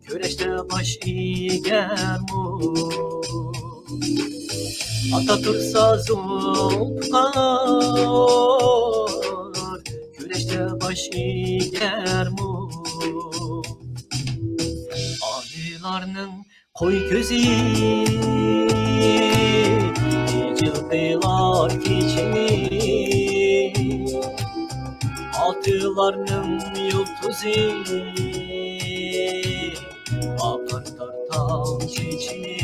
كۈرەشتە باش ئېگەرمۇ؟ ئاتا تۇرسا زۇلپىقار، كۈرەشتە باش ئېگەرمۇ؟ ئانىلارنىڭ قوي كۆزى جىلغىلار كېچىنى، ئاتىلارنىڭ يۇلتۇزى ئاقارتار تاڭ چېچىنى.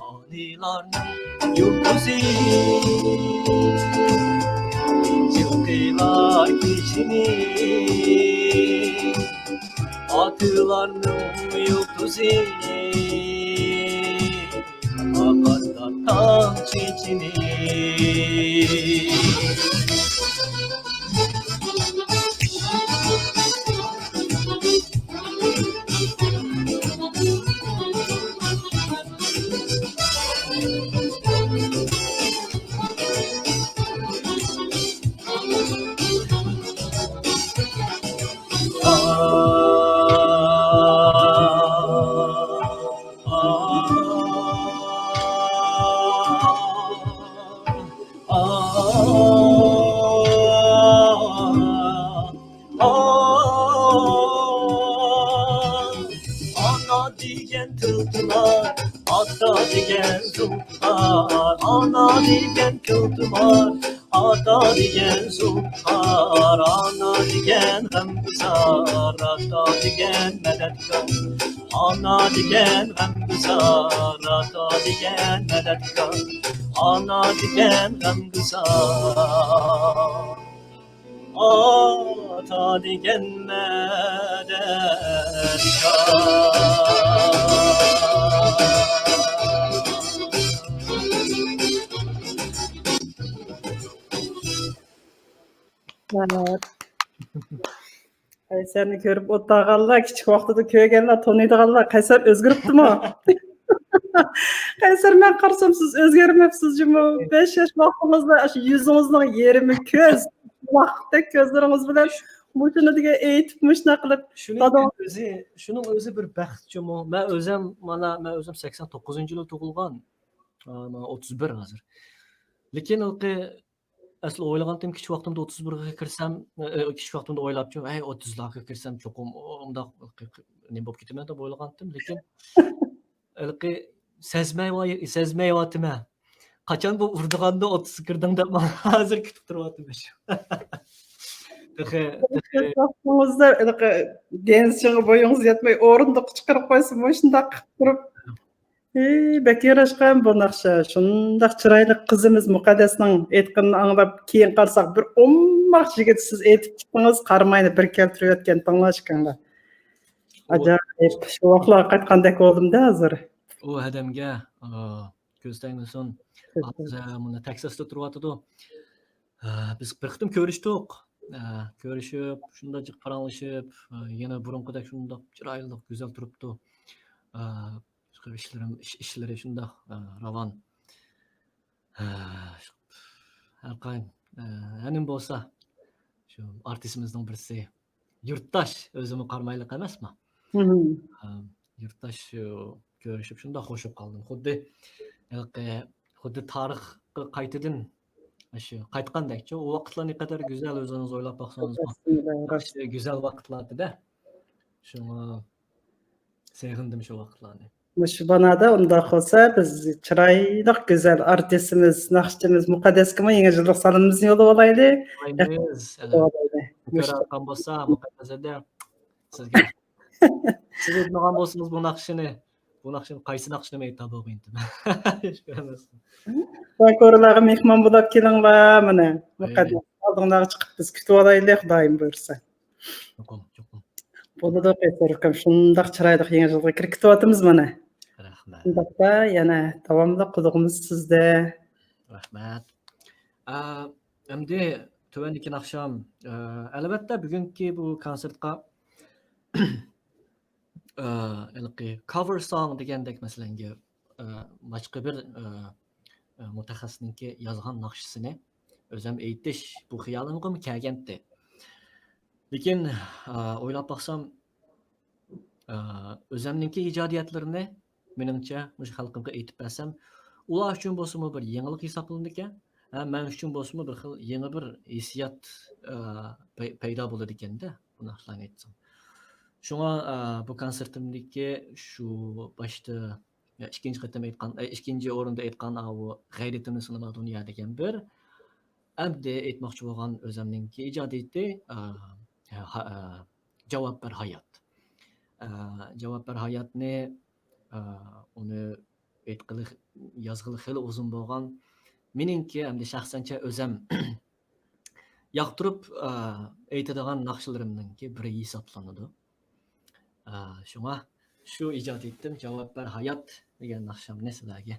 ئانىلارنىڭ يۇلتۇزى جىلغىلار كېچىنى، ئات ئۇلارنىڭ يۇلتۇزى ئاقاردا تاڭ چېچىنى. ئانا دېگەن تىلتىمار، ئاتا دېگەن زۇلپىقار، ئانا دېگەن تىلتىمار، ئاتا دېگەن زۇلپىقار، ئانا دېگەن غەمگۈزار، ئاتا دېگەن مەدەتكار. ئانا دېگەن غەمگۈزار، ئاتا دېگەن مەدەتكار، ئانا دېگەن غەمگۈزار، ئاتا دېگەن مەدەتكار. قەيسەرنى كۆرۈپ ئولتۇرغانلار، كىچىك ۋاقتىدا كۆرگەنلەر، تونۇيدىغانلار، قەيسەر ئۆزگىرىپتىمۇ؟ قەيسەر، مەن قارىسام، سىز ئۆزگەرمەپسىز جۇمۇ. بەش ياش ۋاقتىڭىزدا ئاشۇ يۈزىڭىزنىڭ يېرىمى كۆز. ۋاقىتتەك كۆزلىرىڭىز بىلەن مۇشۇنى دېگەن ئېيتىپ، مۇشۇنداق قىلىپ، شۇنىڭ داداڭ ئۆزى، شۇنىڭ ئۆزى بىر بەخت جۇمۇ. مەن ئۆزۈم، مانا، مەن ئۆزۈم سەكسەن توققۇزىنچى يىلى تۇغۇلغان. ئا، مانا ئوتتۇز بىر ھازىر. لېكىن ھېلىقى ئەسلى ئويلىغانتىم، كىچىك ۋاقتىمدا ئوتتۇز بىرگە كىرسەم، ئە، ئە، كىچىك ۋاقتىمدا ئويلاپچۇ، ھەي، ئوتتۇزلارغا كىرسەم چوقۇم ئۇنداق نېمە بولۇپ كېتىمەن دەپ ئويلىغانتىم، لېكىن ھېلىقى سەزمەي-، سەزمەيۋاتىمەن. قاچان بۇ ئۇرىدىغاندا ئوتتۇزغا كىردىڭ دەپ مانا ھازىر كۈتۈپ تۇرۇۋاتىمەن شۇ. تېخى، تېخى ۋاقتىڭىزدا ھېلىقى گەنسىڭ بويىڭىز يەتمەي ئورۇندۇققا چىقىرىپ قويسا، مۇشۇنداق قىلىپ تۇرۇپ، ئى، بەك ياراشقان بۇ ناخشا. شۇنداق چىرايلىق قىزىمىز مۇقەددەسنىڭ ئېيتقىنىنى ئاڭلاپ، كېيىن قارىساق، بىر ئوماق يىگىت سىز ئېيتىپ چىقتىڭىز، قاراماينى بىر كەلتۈرۈۋەتكەن، تىڭلاشكەڭلار. ئۇ ئاجايىپ، شۇ ۋاقىتلارغا قايتقاندەك بولدۇم-دە ھازىر. ئۇ ھەدەمگە، ئا، كۆز تەگمىسۇن. ھازىر مانا تەكساستا تۇرۇۋاتىدۇ. ئا، بىز بىر قېتىم كۆرۈشتۇق. ئا، كۆرۈشۈپ، شۇنداق جىق پاراڭلىشىپ، ئا، يەنە بۇرۇنقىدەك شۇنداق چىرايلىق، گۈزەل تۇرۇپتۇ. ئا، ئىشلىرىم، ئىش، ئىشلىرى شۇنداق، ئا، راۋان. ھە، ھەرقايسى، ھە، ھەنىم بولسا، شۇ ئارتىسىمىزنىڭ بىرسى، يۇرتداش، ئۆزىمۇ قارامايلىق ئەمەسمۇ؟ مم. ھە، يۇرتداش، شۇ كۆرۈشۈپ شۇنداق خوش بولۇپ قالدىم. خۇددى ھېلىقى، خۇددى تارىخقا قايتىدىن، شۇ قايتقاندەكچۇ. ئۇ ۋاقىتلار نەقەدەر گۈزەل، ئۆزىڭىز ئويلاپ باقسىڭىزمۇ. راست. ياخشى، گۈزەل ۋاقىتلاردىدە. شۇڭا سېغىندىم شۇ ۋاقىتلارنى. مۇشۇ بانادا ئۇنداق بولسا، بىز چىرايلىق، گۈزەل ئارتىسىمىز، ناخشىچىمىز مۇقەددەسكىمۇ يېڭى يىللىق سالىمىمىزنى يوللىۋالايلى. يوللايمىز. يوللاۋالايلى. مۇشۇ كۆرۈۋاتقان بولسا، مۇقەددەس ھەدە، سىزگە، سىز ئېيتمىغان بولسىڭىز بۇ ناخشىنى، بۇ ناخشىنى، قايسى ناخشىنى مەن ئېيتالايتتىم. شۇ ئەمەس. شاكۇرلارغا مېھمان بولۇپ كېلىڭلار، مانا. مۇقەددەس، ئالدىڭلارغا چىقىپ بىز كۈتۈۋالايلى، خۇدايىم بۇيرۇسا. چوقۇم، چوقۇم. بولىدۇ، قەيسەر ئۇكام، شۇنداق چىرايلىق يېڭى يىلغا كىرىپ كېتىۋاتىمىز مانا. رەھمەت. شۇنداقتا يەنە داۋاملىق قۇلىقىمىز سىزدە. رەھمەت. ئا، ئەمدى تۆۋەندىكى ناخشام، ئە، ئەلۋەتتە بۈگۈنكى بۇ كونسېرتقا، ئە، ھېلىقى كاۋېر سونگ دېگەندەك مەسىلەنگە، ئە، باشقا بىر، ئە، ئە، مۇتەخەسسىسنىڭكى يازغان ناخشىسىنى ئۆزۈم ئېيتىش، بۇ خىيالىمغىمۇ كەلگەنتى. لېكىن، ئا، ئويلاپ باقسام، ئا، ئۆزۈمنىڭكى ئىجادىيەتلىرىنى، مېنىڭچە، مۇشۇ خەلقىمگە ئېيتىپ بەرسەم، ئۇلار ئۈچۈن بولسىمۇ بىر يېڭىلىق ھېسابلىنىدىكەن. ھە، مەن ئۈچۈن بولسىمۇ بىر خىل يېڭى بىر ھېسسىيات، ئا، پەي-، پەيدا بولىدىكەن-دە، بۇ ناخشىلارنى ئېيتسام. شۇڭا، ئا، بۇ كونسېرتىمدىكى شۇ باشتا يا ئىككىنچى قېتىم ئېيتقان، ئە، ئىككىنچى ئورۇندا ئېيتقان ئاۋۇ غەيرىتىمنى سىنىما دۇنيا دېگەن بىر، ئەمدى ئېيتماقچى بولغان ئۆزۈمنىڭكى ئىجادىيىتى، ئا، ھا-، ئا، جاۋاب بەر ھايات. ئا، جاۋاب بەر ھاياتنى، ئا، ئۇنى ئېيتقىلى، يازغىلى خېلى ئۇزۇن بولغان. مېنىڭكى ئەمدى شەخسەنچە ئۆزۈم ياقتۇرۇپ، ئا، ئېيتىدىغان ناخشىلىرىمنىڭكى بىرى ھېسابلىنىدۇ. ئا، شۇڭا شۇ ئىجادىيىتىم جاۋاب بەر ھايات دېگەن ناخشامنى سىلەرگە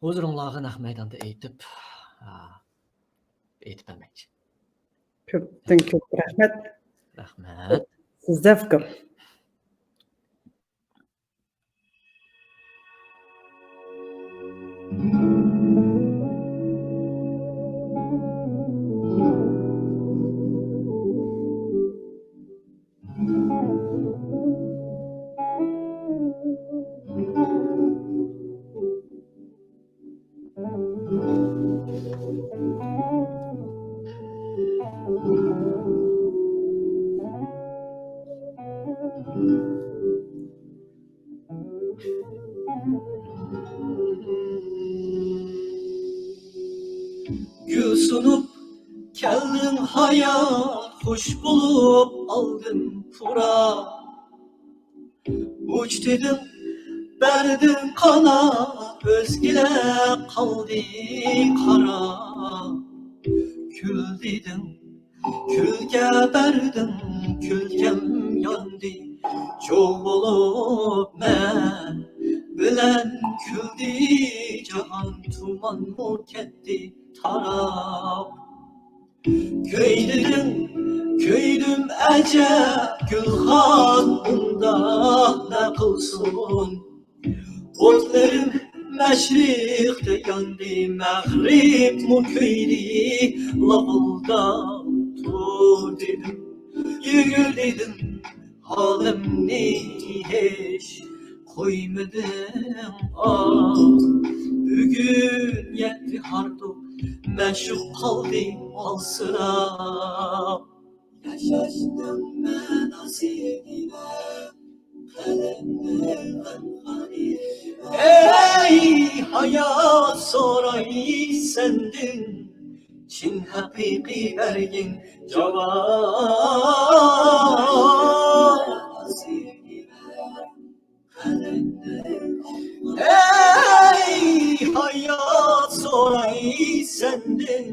ھۇزۇرۇڭلارغا نەق مەيداندا ئېيتىپ، ئا، ئېيتىپ بەرمەكچى. كۆپتىن كۆپ رەھمەت. رەھمەت. سىزدە پىكىر. گۈل سۇنۇپ كەلدىڭ ھايات، خۇش بولۇپ ئالدىم پۇراپ. ئۇچ دېدىڭ، بەردىڭ قانات، ئۆزگىلەر قالدى قاراپ. كۈل دېدىڭ، كۈلكە بەردىڭ، كۈلكەم ياندى. جۇغ بولۇپ مەن بىلەن كۈلدى جاھان، تۇمانمۇ كەتتى تاراپ. كۆي دېدىڭ، كۆيدۈم ئەجەب، گۈلخان ئۇنداق نە قىلسۇن؟ ئوتلىرىم مەشرىقتە ياندى، مەغرىبمۇ كۆيدى، لاپىلداپ تۇر دېدىم، يۈگۈر دېدىم، ھالىمنى ھېچ قويمىدىڭ، ئاھ، بۈگۈن يەتتى ھاردۇق، مەشۇق قالدى ئالسىراپ. ياشاشنىڭ مەناسى نېمە؟ قەلبنىڭ غەمخورى نېمە؟ ئەي ھايات، سوراي سەندىن چىن ھەقىقىي بەرگىن جاۋاب. ئەي ھايات، سوراي سەندىن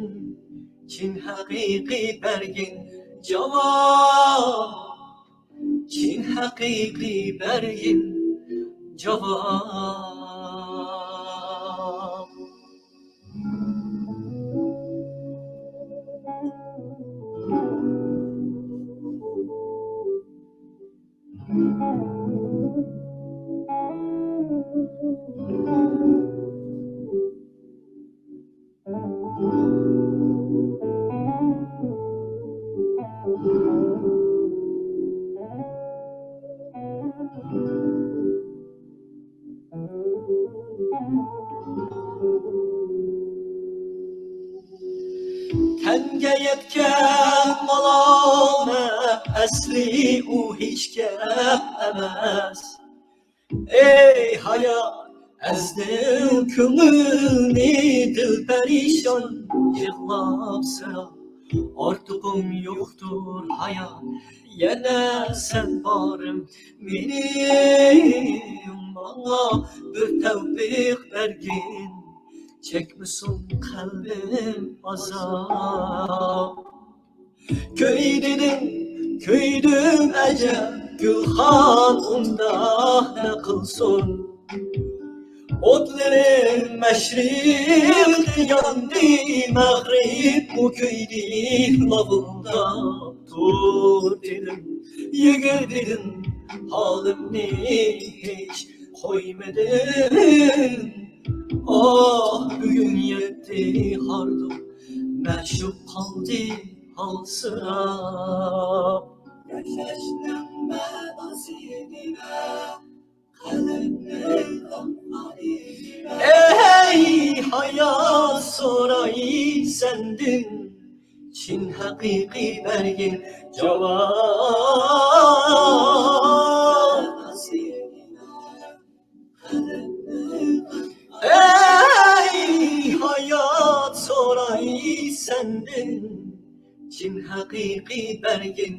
چىن ھەقىقىي بەرگىن جاۋاب، چىن ھەقىقىي بەرگىن جاۋاب. تەنگە يەتكەن مالامەت، ئەسلى ئۇ ھېچ گەپ ئەمەس. ئەي ھايات، ئەزدىڭ كۆڭۈلنى دىلپەرىشان، يىغلاپسەن. ئارتۇقۇم يوقتۇر ھايات، يەنە سەن بارىم مېنىڭ. ماڭا بىر تەۋپىق بەرگىن، چەكمىسۇن قەلبىم ئازاب. كۆي دېدىم، كۆيدۈم ئەجەب، گۈلخان ئۇنداق نە قىلسۇن؟ ئوتلىرىم مەشرىقتە ياندى، مەغرىبمۇ كۆيدى، لاۋۇلداپ تۇر دېدىم، يۈگۈر دېدىم، ھالىمنى ھېچ قويمىدىم. ئاھ، بۈگۈن يەتتى ھاردۇق، مەشۇق قالدى ھالسىراپ. ياشاشنىڭ مەناسى نېمە؟ قەلبنىڭ غەمخورى نېمە؟ ئەي ھايات، سوراي سەندىن چىن ھەقىقىي بەرگىن جاۋاب. ئەي ھايات، سوراي سەندىن چىن ھەقىقىي بەرگىن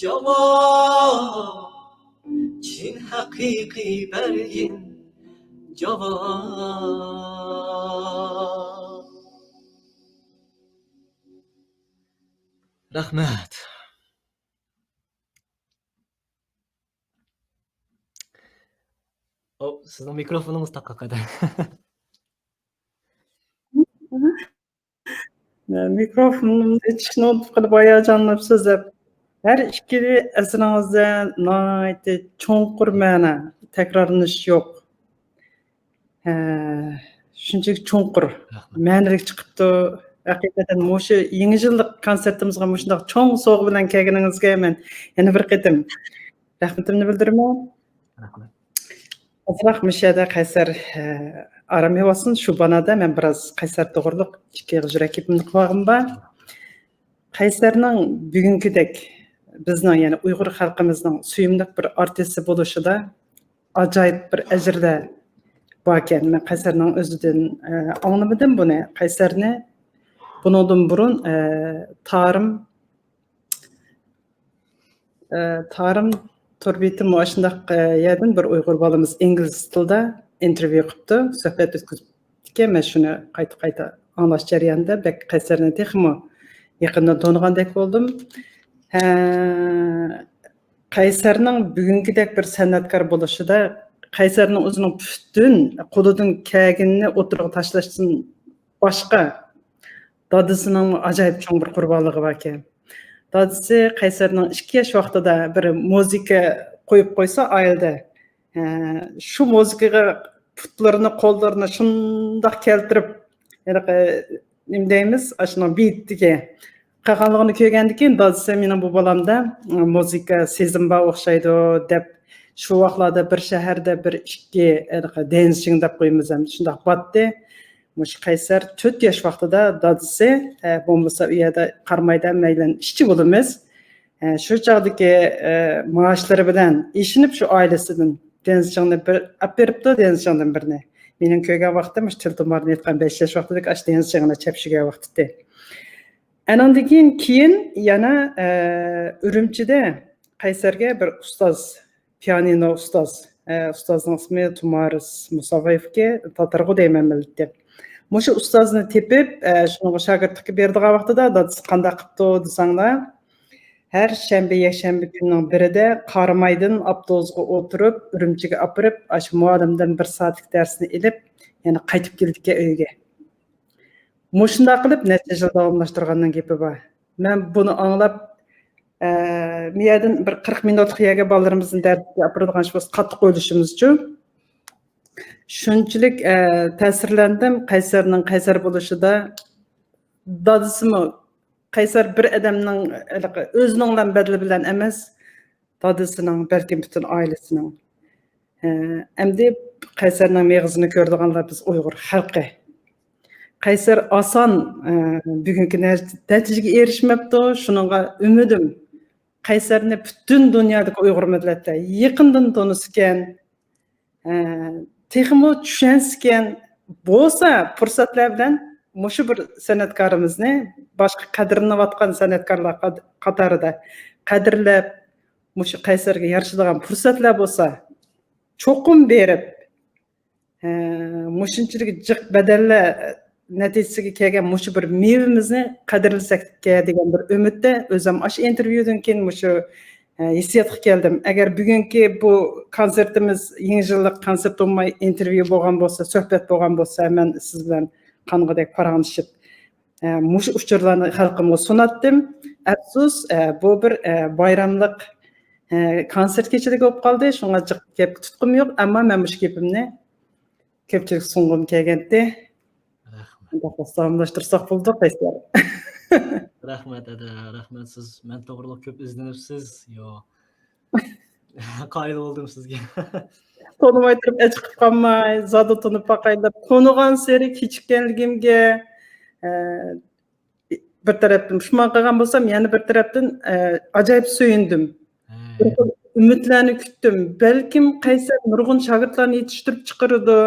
جاۋاب، چىن ھەقىقىي بەرگىن جاۋاب. رەھمەت. ئو، سىزنىڭ مىكروفونىڭىز تاقا قەدەر. مىكروفونۇمنى ئېچىشنى ئۇنتۇپ قېلىپ ھاياجانلىنىپ سۆزلەپ، ھەر ئىككى ئەسىرىڭىزدە ناھايىتى چوڭقۇر مەنە، تەكرارلىنىش يوق. ھە، شۇنچىلىك چوڭقۇر، رەھمەت. مەنىلىك چىقىپتۇ. ھەقىقەتەن مۇشۇ يېڭى يىللىق كونسېرتىمىزغا مۇشۇنداق چوڭ سوۋغا بىلەن كەلگىنىڭىزگە مەن يەنە بىر قېتىم رەھمىتىمنى بىلدۈرىمەن. رەھمەت. ئازراق مۇشۇ يەردە قەيسەر، ئە، ئارام ئېلىۋالسۇن. شۇ بانادا مەن بىراز قەيسەر توغرۇلۇق ئىككى ئېغىز يۈرەك گېپىمنى قىلىۋالغىنىم بار. قەيسەرنىڭ بۈگۈنكىدەك بىزنىڭ، يەنى ئۇيغۇر خەلقىمىزنىڭ سۆيۈملۈك بىر ئارتىسى بولۇشىدا ئاجايىپ بىر ئەجىرلەر باركەن. مەن قەيسەرنىڭ ئۆزىدىن، ئە، ئاڭلىمىدىم بۇنى. قەيسەرنى بۇنىڭدىن بۇرۇن، ئە، تارىم، ئە، تارىم تور بېتىمۇ ئاشۇنداق، ئە، يەردىن بىر ئۇيغۇر بالىمىز ئىنگلىز تىلىدا ئىنتېرۋيۇ قىپتۇ، سۆھبەت ئۆتكۈزۈپتىكەن. مەن شۇنى قايتا-قايتا ئاڭلاش جەريانىدا بەك قەيسەرنى تېخىمۇ يېقىندىن تونۇغاندەك بولدۇم. ھە، قەيسەرنىڭ بۈگۈنكىدەك بىر سەنئەتكار بولۇشىدا قەيسەرنىڭ ئۆزىنىڭ پۈتۈن قولىدىن كەلگىنىنى ئوتتۇرىغا تاشلاشتىن باشقا دادىسىنىڭ ئاجايىپ چوڭ بىر قۇربانلىقى باركەن. دادىسى قەيسەرنىڭ ئىككى ياش ۋاقتىدا بىر مۇزىكا قويۇپ قويسا ئائىلىدە، ھە، شۇ مۇزىكىغا پۇتلىرىنى، قوللىرىنى شۇنداق كەلتۈرۈپ، ھېلىقى، نېمە دەيمىز، ئاشۇنىڭ بېيىتىدىكى قىلغانلىقىنى كۆرگەندىن كېيىن، دادىسى مېنىڭ بۇ بالامدا مۇزىكا سېزىم بار ئوخشايدۇ، دەپ، شۇ ۋاقىتلاردا بىر شەھەردە بىر ئىككى، ھېلىقى، دېنسچىڭ دەپ قويىمىز، ھەم شۇنداق باتتى. مۇشۇ قەيسەر تۆت ياش ۋاقتىدا دادىسى، ئە، بولمىسا ئۇ يەردە قارىمايدۇ، مەيلەن ئىشچى بولىمىز. ئە، شۇ چاغدىكى، ئە، مائاشلىرى بىلەن ئېشىنىپ شۇ ئائىلىسىدىن دېنسچىڭنى بىر ئاپ بېرىپتۇ، دېنسچىڭدىن بىرنى. مېنىڭ كۆرگەن ۋاقتىم مۇشۇ تىل تۇمارنى ئېيتقان بەش ياش ۋاقتىدىكى ئاشۇ دېنسچىڭنى چەپشىگەن ۋاقتىتى. ئەنىڭدىن كېيىن، كېيىن يەنە، ئە، ئۈرۈمچىدە قەيسەرگە بىر ئۇستاز، پىيانىنو ئۇستاز، ئە، ئۇستازنىڭ ئىسمى تۇمارىس مۇساۋايېۋكى، تاتارغۇ دەيمەن مىللىتى. مۇشۇ ئۇستازنى تېپىپ، ئە، شۇنىڭغا شاگىرتلىققا بېرىدىغان ۋاقتىدا دادىسى قانداق قىپتۇ دېسەڭلار، ھەر شەنبە، يەكشەنبە كۈننىڭ بىرىدە قارامايدىن ئاپتوبۇسقا ئولتۇرۇپ، ئۈرۈمچىگە ئاپىرىپ، ئاشۇ مۇئەللىمدىن بىر سائەتلىك دەرسنى ئېلىپ، يەنە قايتىپ كېلىدىكەن ئۆيگە. مۇشۇنداق قىلىپ نەچچە يىل داۋاملاشتۇرغاننىڭ گېپى بار. مەن بۇنى ئاڭلاپ، ئە، مۇ يەردىن بىر قىرىق مىنۇتلۇق يەرگە بالىلىرىمىزنى دەرسكە ئاپىرىدىغان ئىش بولسا قاتتىق ئويلىشىمىزچۇ. شۇنچىلىك، ئە، تەسىرلەندىم قەيسەرنىڭ قەيسەر بولۇشىدا. دادىسىمۇ قەيسەر بىر ئادەمنىڭ ھېلىقى ئۆزىنىڭلا بەدىلى بىلەن ئەمەس، دادىسىنىڭ، بەلكىم پۈتۈن ئائىلىسىنىڭ. ھە، ئەمدى قەيسەرنىڭ مېغىزىنى كۆرىدىغانلار بىز ئۇيغۇر خەلقى. قەيسەر ئاسان، ئە، بۈگۈنكى نە-، نەتىجىگە ئېرىشمەپتۇ. شۇنىڭغا ئۈمىدىم، قەيسەرنى پۈتۈن دۇنيادىكى ئۇيغۇر مىللەتلەر يېقىندىن تونۇسىكەن، ئە، تېخىمۇ چۈشەنسىكەن، بولسا پۇرسەتلەر بىلەن مۇشۇ بىر سەنئەتكارىمىزنى باشقا قەدىرلىنىۋاتقان سەنئەتكارلار قات-، قاتارىدا قەدىرلەپ، مۇشۇ قەيسەرگە يارىشىدىغان پۇرسەتلەر بولسا، چوقۇم بېرىپ، ھە، مۇشۇنچىلىك جىق بەدەللەر نەتىجىسىگە كەلگەن مۇشۇ بىر مېۋىمىزنى قەدىرلىسەككە دېگەن بىر ئۈمىدتە، ئۆزۈم ئاشۇ ئىنتېرۋيۇدىن كېيىن مۇشۇ، ھە، ھېسسىياتقا كەلدىم. ئەگەر بۈگۈنكى بۇ كونسېرتىمىز يېڭى يىللىق كونسېرت بولماي، ئىنتېرۋيۇ بولغان بولسا، سۆھبەت بولغان بولسا، مەن سىز بىلەن قانغۇدەك پاراڭلىشىپ، ئە، مۇشۇ ئۇچۇرلارنى خەلقىمگە سۇناتتىم. ئەپسۇس، ئە، بۇ بىر، ئە، بايراملىق، ئە، كونسېرت كېچىلىكى بولۇپ قالدى. شۇڭا جىق گەپكە تۇتقۇم يوق. ئەمما مەن مۇشۇ گېپىمنى كۆپچىلىككە سۇنغۇم كەلگەنتى. رەھمەت. مۇنداق داۋاملاشتۇرساق بولىدۇ، قەيسەر. رەھمەت، ھەدە، رەھمەت. سىز مەن توغرىلىق كۆپ ئىزدىنىپسىز. يو. قايىل بولدۇم سىزگە. تونۇماي تۇرۇپ ئەچىقىپ قالماي، زادى تونۇپ باقاي دەپ، تونۇغانسېرى كېچىككەنلىكىمگە، ئە، بىر تەرەپتىن پۇشمان قىلغان بولسام، يەنە بىر تەرەپتىن، ئە، ئاجايىپ سۆيۈندۈم. بىر خىل ئۈمىدلەرنى كۈتتۈم. بەلكىم قەيسەر نۇرغۇن شاگىرتلارنى يېتىشتۈرۈپ چىقىرىدۇ.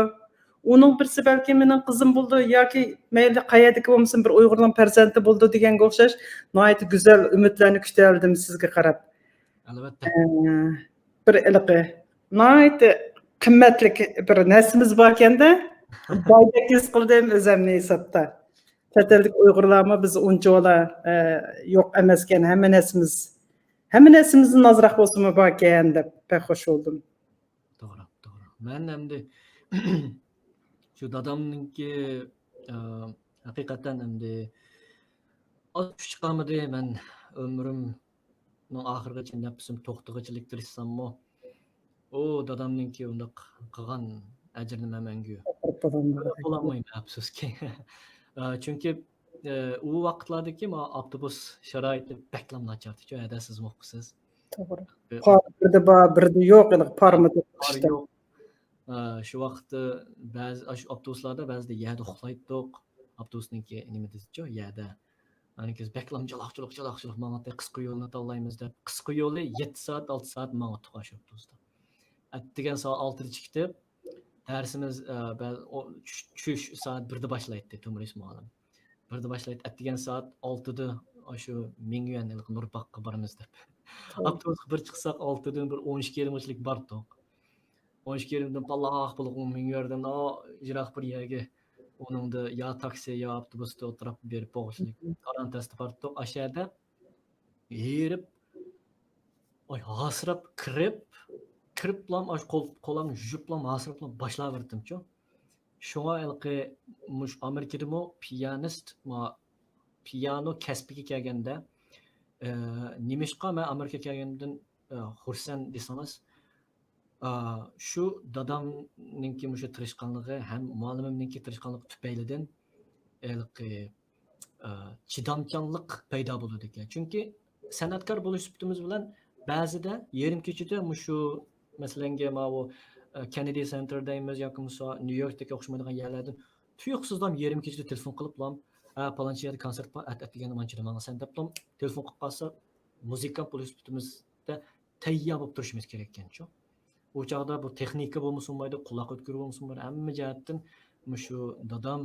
ئۇنىڭ بىرسى بەلكىم مېنىڭ قىزىم بولىدۇ ياكى مەيلى قەيەردىكى بولمىسۇن، بىر ئۇيغۇرنىڭ پەرزەنتى بولىدۇ دېگەنگە ئوخشاش ناھايىتى گۈزەل ئۈمىدلەرنى كۈتەلىدىم سىزگە قاراپ. ئەلۋەتتە. ئە، بىر ھېلىقى ناھايىتى قىممەتلىك بىر نەرسىمىز باركەندە، بايدەك ھېس قىلدىم ئۆزۈمنى ھېسابتا. چەت ئەلدىكى ئۇيغۇرلارمۇ بىز ئۇنچىۋالا، ئە، يوق ئەمەسكەن، ھەممە نەرسىمىز، ھەممە نەرسىمىزدىن ئازراق بولسىمۇ باركەن دەپ بەك خوش بولدۇم. توغرا، توغرا. مەن ئەمدى شۇ دادامنىڭكى، ئە، ھەقىقەتەن ئەمدى ئاز كۈچ قالمىدى. مەن ئۆمرۈمنىڭ ئاخىرىغىچە، نەپىسىم توختىغىچىلىك تىرىشساممۇ، ئۇ دادامنىڭكى ئۇنداق قىلغان ئەجرىنى مەن مەڭگۈ بولالمايمەن، ئەپسۇسكى. ئە، چۈنكى، ئە، ئۇ ۋاقىتلاردىكى ما ئاپتوبۇس شارائىتى بەكلا ناچارتىچۇ، ھەدە سىزمۇ ئۇقىسىز. توغرا. ئە، پار بىردە بار، بىردە يوق، يەنە پارمۇ پار يوق. ئە، شۇ ۋاقىتتا بەزى، ئاشۇ ئاپتوبۇسلاردا بەزىدە يەردە ئۇخلايتتۇق. ئاپتوبۇسنىڭكى نېمە دېدىچۇ، يەردە. ئانىڭ كېيىن بەكلا جالاقچىلىق، جالاقچىلىق ماڭاتتى. قىسقا يولنى تاللايمىز دەپ، قىسقا يولى يەتتە سائەت، ئالتە سائەت ماڭاتتۇق ئاشۇ ئاپتوبۇستا. ئەتىگەن سائەت ئالتىدا چىقىپ، دەرسىمىز، ئە، بەز-، ئو-، چۈش، چۈش سائەت بىردە باشلايتتى تۆمۈرئىس مۇئەللىم. بىردە باشلايتتى، ئەتىگەن سائەت ئالتىدا ئاشۇ مىڭيۈەن ھېلىقى نۇر باغقا بارىمىز دەپ. توغرا. ئاپتوبۇسقا بىر چىقساق، ئالتىدىن بىر ئون ئىككى يېرىمغىچىلىك باردۇق. ئون ئىككى يېرىمدىن باللاق بولۇپ، ئون مىڭ يەردىن، ئا، يىراق بىر يەرگە، ئۇنىڭدا يا تاكسى، يا ئاپتوبۇستا ئولتۇرۇپ بېرىپ بولغۇچىلىك. مم. تارانتەستە باردۇق، ئاشۇ يەردە ھېرىپ، ئاي، ھاسىراپ كىرىپ، كىرىپلام، ئاشۇ قول، قولام يۇيۇپلام، ھاسىراپلام باشلاۋەردىمچۇ. شۇڭا ھېلىقى مۇشۇ ئامېرىكىدىمۇ پىيانىست، ما-، پىيانو كەسپىگە كەلگەندە، ئە، نېمىشقا مەن ئامېرىكىغا كەلگەندىن، ئە، خۇرسەن دېسىڭىز، ئا، شۇ دادامنىڭكى مۇشۇ تىرىشقانلىقى ھەم مۇئەللىمىمنىڭكى تىرىشقانلىقى تۈپەيلىدىن ھېلىقى، ئا، چىدامچانلىق پەيدا بولىدىكەن. چۈنكى سەنئەتكار بولۇش سۈپىتىمىز بىلەن بەزىدە يېرىم كېچىدە مۇشۇ، مەسىلەنگە، ماۋۇ، ئا، كېننېدى سېنتېر دەيمىز ياكى بولمىسا نيۇ يوركتىكى ئوخشىمايدىغان يەرلەردىن تۇيۇقسىزلام يېرىم كېچىدە تېلېفون قىلىپلام، ھە، پالانچى يەردە كونسېرت بار، ئەت-، ئەتىگەندە مانچىدە ماڭىسەن دەپلام تېلېفون قىلىپ قالسا، مۇزىكانت بولۇش سۈپىتىمىزدە تەييار بولۇپ تۇرۇشىمىز كېرەككەنچۇ. ئۇ چاغدا بۇ تېخنىكا بولمىسا بولمايدۇ، قۇلاق ئۆتكۈر بولمىسا بولمايدۇ، ھەممە جەھەتتىن مۇشۇ دادام،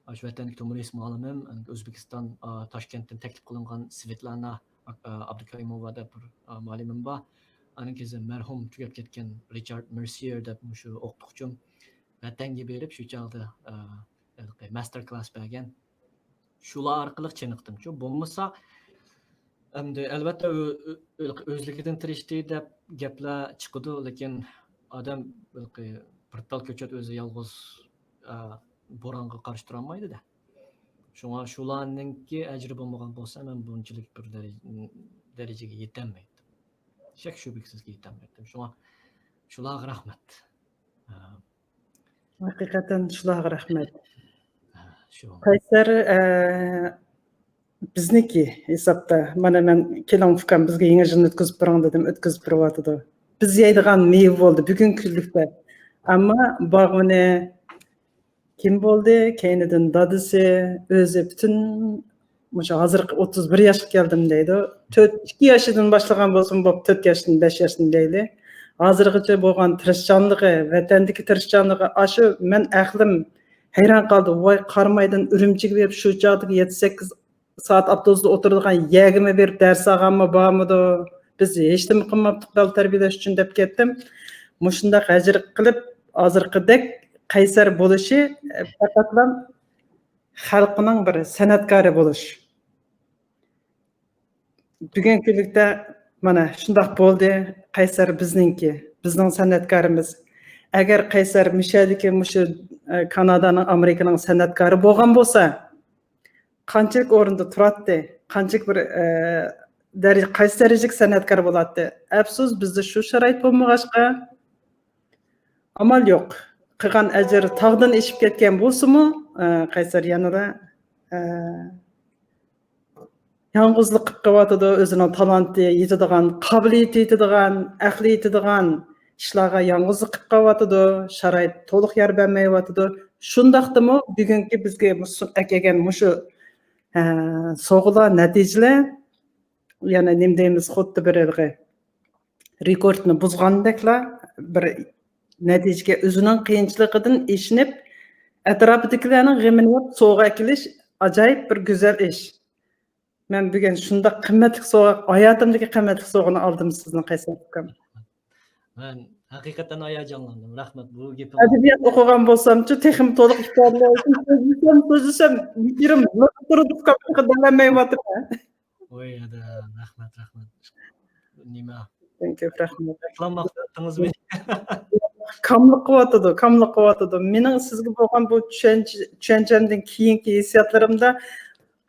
ئاشۇ ۋەتەندىكى تۆمۈرئىس مۇئەللىمىم، ئۆزبېكىستان، ئا، تاشكەنتتىن تەكلىپ قىلىنغان سۋېتلانا، ئا، ئابدۇكېرىموۋا دەپ بىر، ئا، مۇئەللىمىم بار. ئانىڭ كېيىن مەرھۇم تۈگەپ كەتكەن رىچارد مېرسىيېر دەپ مۇشۇ ئوقۇتقۇچىم ۋەتەنگە بېرىپ شۇ چاغدا، ئا، ھېلىقى ماستېر كلاس بەرگەن. شۇلار ئارقىلىق چېنىقتىمچۇ. بولمىسا، ئەمدى ئەلۋەتتە ئۆ-، ئۆ-، ئۆ-، ئۆزلۈكىدىن تىرىشتى دەپ گەپلەر چىقىدۇ، لېكىن ئادەم ھېلىقى بىر تال كۆچەت ئۆزى يالغۇز، ئە، بورانغا قارشى تۇرالمايدۇ-دە. شۇڭا شۇلارنىڭكى ئەجرى بولمىغان بولسا، مەن بۇنچىلىك بىر دەرىجە-، دەرىجىگە يېتەلمەيتتىم. شەك-شۈبھىسىزكى يېتەلمەيتتىم. شۇڭا شۇلارغا رەھمەت. ئە، ھەقىقەتەن شۇلارغا رەھمەت. ھە، شۇ. قەيسەر، ئە، بىزنىكى ھېسابتا، مانا مەن، كېلىڭ ئۇكام، بىزگە يېڭى يىلنى ئۆتكۈزۈپ بېرىڭ دېدىم، ئۆتكۈزۈپ بېرىۋاتىدۇ. بىز يەيدىغان مېۋە بولدى بۈگۈنكى كۈنلۈكتە. ئەمما باغۋىنى كىم بولدى؟ كەينىدىن دادىسى، ئۆزى پۈتۈن مۇشۇ ھازىرقى ئوتتۇز بىر ياشقا كەلدىم دەيدۇ. تۆت، ئىككى ياشىدىن باشلىغان بولسىمۇ بوپتۇ، تۆت ياشتىن، بەش ياشتىن دەيلى. ھازىرغىچە بولغان تىرىشچانلىقى، ۋەتەندىكى تىرىشچانلىقى، ئاشۇ مەن ئەقلىم ھەيران قالدى. ۋاي، قارامايدىن ئۈرۈمچىگە بېرىپ، شۇ چاغدىكى يەتتە، سەككىز سائەت ئاپتوبۇستا ئولتۇرىدىغان يەرگىمۇ بېرىپ دەرس ئالغانمۇ بارمىدۇ؟ بىز ھېچنېمە قىلماپتۇق بالا تەربىيەلەش ئۈچۈن دەپ كەتتىم. مۇشۇنداق ھەجىر قىلىپ، ھازىرقىدەك قەيسەر بولۇشى، ئە، پەقەتلا خەلقنىڭ بىر سەنئەتكارى بولۇش. بۈگۈنكى كۈنلۈكتە مانا شۇنداق بولدى. قەيسەر بىزنىڭكى، بىزنىڭ سەنئەتكارىمىز. ئەگەر قەيسەر مۇشۇ يەردىكى، مۇشۇ، ئە، كانادانىڭ، ئامېرىكىنىڭ سەنئەتكارى بولغان بولسا، قانچىلىك ئورۇندا تۇراتتى، قانچىلىك بىر، ئە، دەرىجە، قايسى دەرىجىلىك سەنئەتكار بولاتتى. ئەپسۇس، بىزدە شۇ شارائىت بولمىغاچقا، ئامال يوق. قىلغان ئەجرى تاغدىن ئېشىپ كەتكەن بولسىمۇ، ئە، قەيسەر يەنىلا، ئە، يالغۇزلۇق قىلىپ قېلىۋاتىدۇ، ئۆزىنىڭ تالانتى يېتىدىغان، قابىلىيىتى يېتىدىغان، ئەقلى يېتىدىغان ئىشلارغا يالغۇزلۇق قىلىپ قېلىۋاتىدۇ، شارائىت تولۇق يار بەرمەيۋاتىدۇ. شۇنداقتىمۇ بۈگۈنكى بىزگە مۇشۇ ئەكەلگەن مۇشۇ، ئە، سوغىلار، نەتىجىلەر، يەنە نېمە دەيمىز، خۇددى بىر ھېلىقى رېكورتنى بۇزغاندەكلا بىر نەتىجىگە، ئۆزىنىڭ قىيىنچىلىقىدىن ئېشىنىپ، ئەتراپىدىكىلەرنىڭ غېمىنى يەپ سوۋغا ئەكېلىش ئاجايىپ بىر گۈزەل ئىش. مەن بۈگۈن شۇنداق قىممەتلىك سوۋغا، ھاياتىمدىكى قىممەتلىك سوۋغىنى ئالدىم سىزنىڭ، قەيسەر ئۇكام. مەن ھەقىقەتەن ھاياجانلاندىم. رەھمەت بۇ گېپىڭىز. ئەدەبىيات ئوقۇغان بولسامچۇ تېخىمۇ تولۇق ئىپادىلەيتتىم. سۆزلىسەم، سۆزلىسەم، يېرىم بولۇپ تۇرىدۇ، قىدىرلانمايۋاتىمەن. ۋاي، ھەدە، رەھمەت، رەھمەت. نېمە؟ كۆپ رەھمەت. رەھمەت. رەھمەت. كاملىق قىلىۋاتىدۇ، كاملىق قىلىۋاتىدۇ. مېنىڭ سىزگە بولغان بۇ چۈشەنچ-، چۈشەنچەمدىن كېيىنكى ھېسسىياتلىرىمدا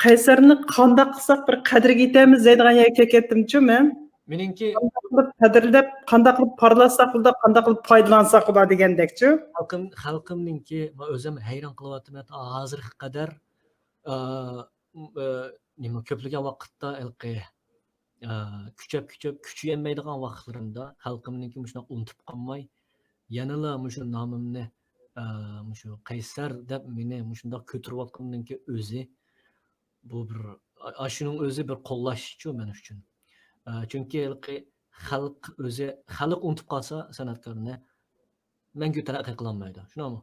قەيسەرنى قانداق قىلساق بىر قەدرىگە يېتەمىز دەيدىغان يەرگە كەلگەنتىمچۇ مەن؟ مېنىڭكى قانداق قىلىپ قەدىرلەپ، قانداق قىلىپ پارلاتساق بولىدۇ، قانداق قىلىپ پايدىلانساق بولىدۇ دېگەندەكچۇ. خەلقىم، خەلقىمنىڭكى، مەن ئۆزۈم ھەيران قېلىۋاتىمەن، ھازىرغا قەدەر، ئا، م-، ئا، نېمە، كۆپلىگەن ۋاقىتتا ھېلىقى، ئا، كۈچەپ، كۈچەپ، كۈچىيەلمەيدىغان ۋاقىتلىرىمدا خەلقىمنىڭكى مۇشۇنداق ئۇنتۇپ قالماي، يەنىلا مۇشۇ نامىمنى، ئا، مۇشۇ قەيسەر دەپ مېنى مۇشۇنداق كۆتۈرۈۋاتقىنىنىڭكى ئۆزى، بۇ بىر، ئا-، ئاشۇنىڭ ئۆزى بىر قوللاشچۇ مەن ئۈچۈن. ئا، چۈنكى ھېلىقى خەلق ئۆزى، خەلق ئۇنتۇپ قالسا سەنئەتكارنى، مەڭگۈ تەرەققىي قىلالمايدۇ. شۇنداقمۇ؟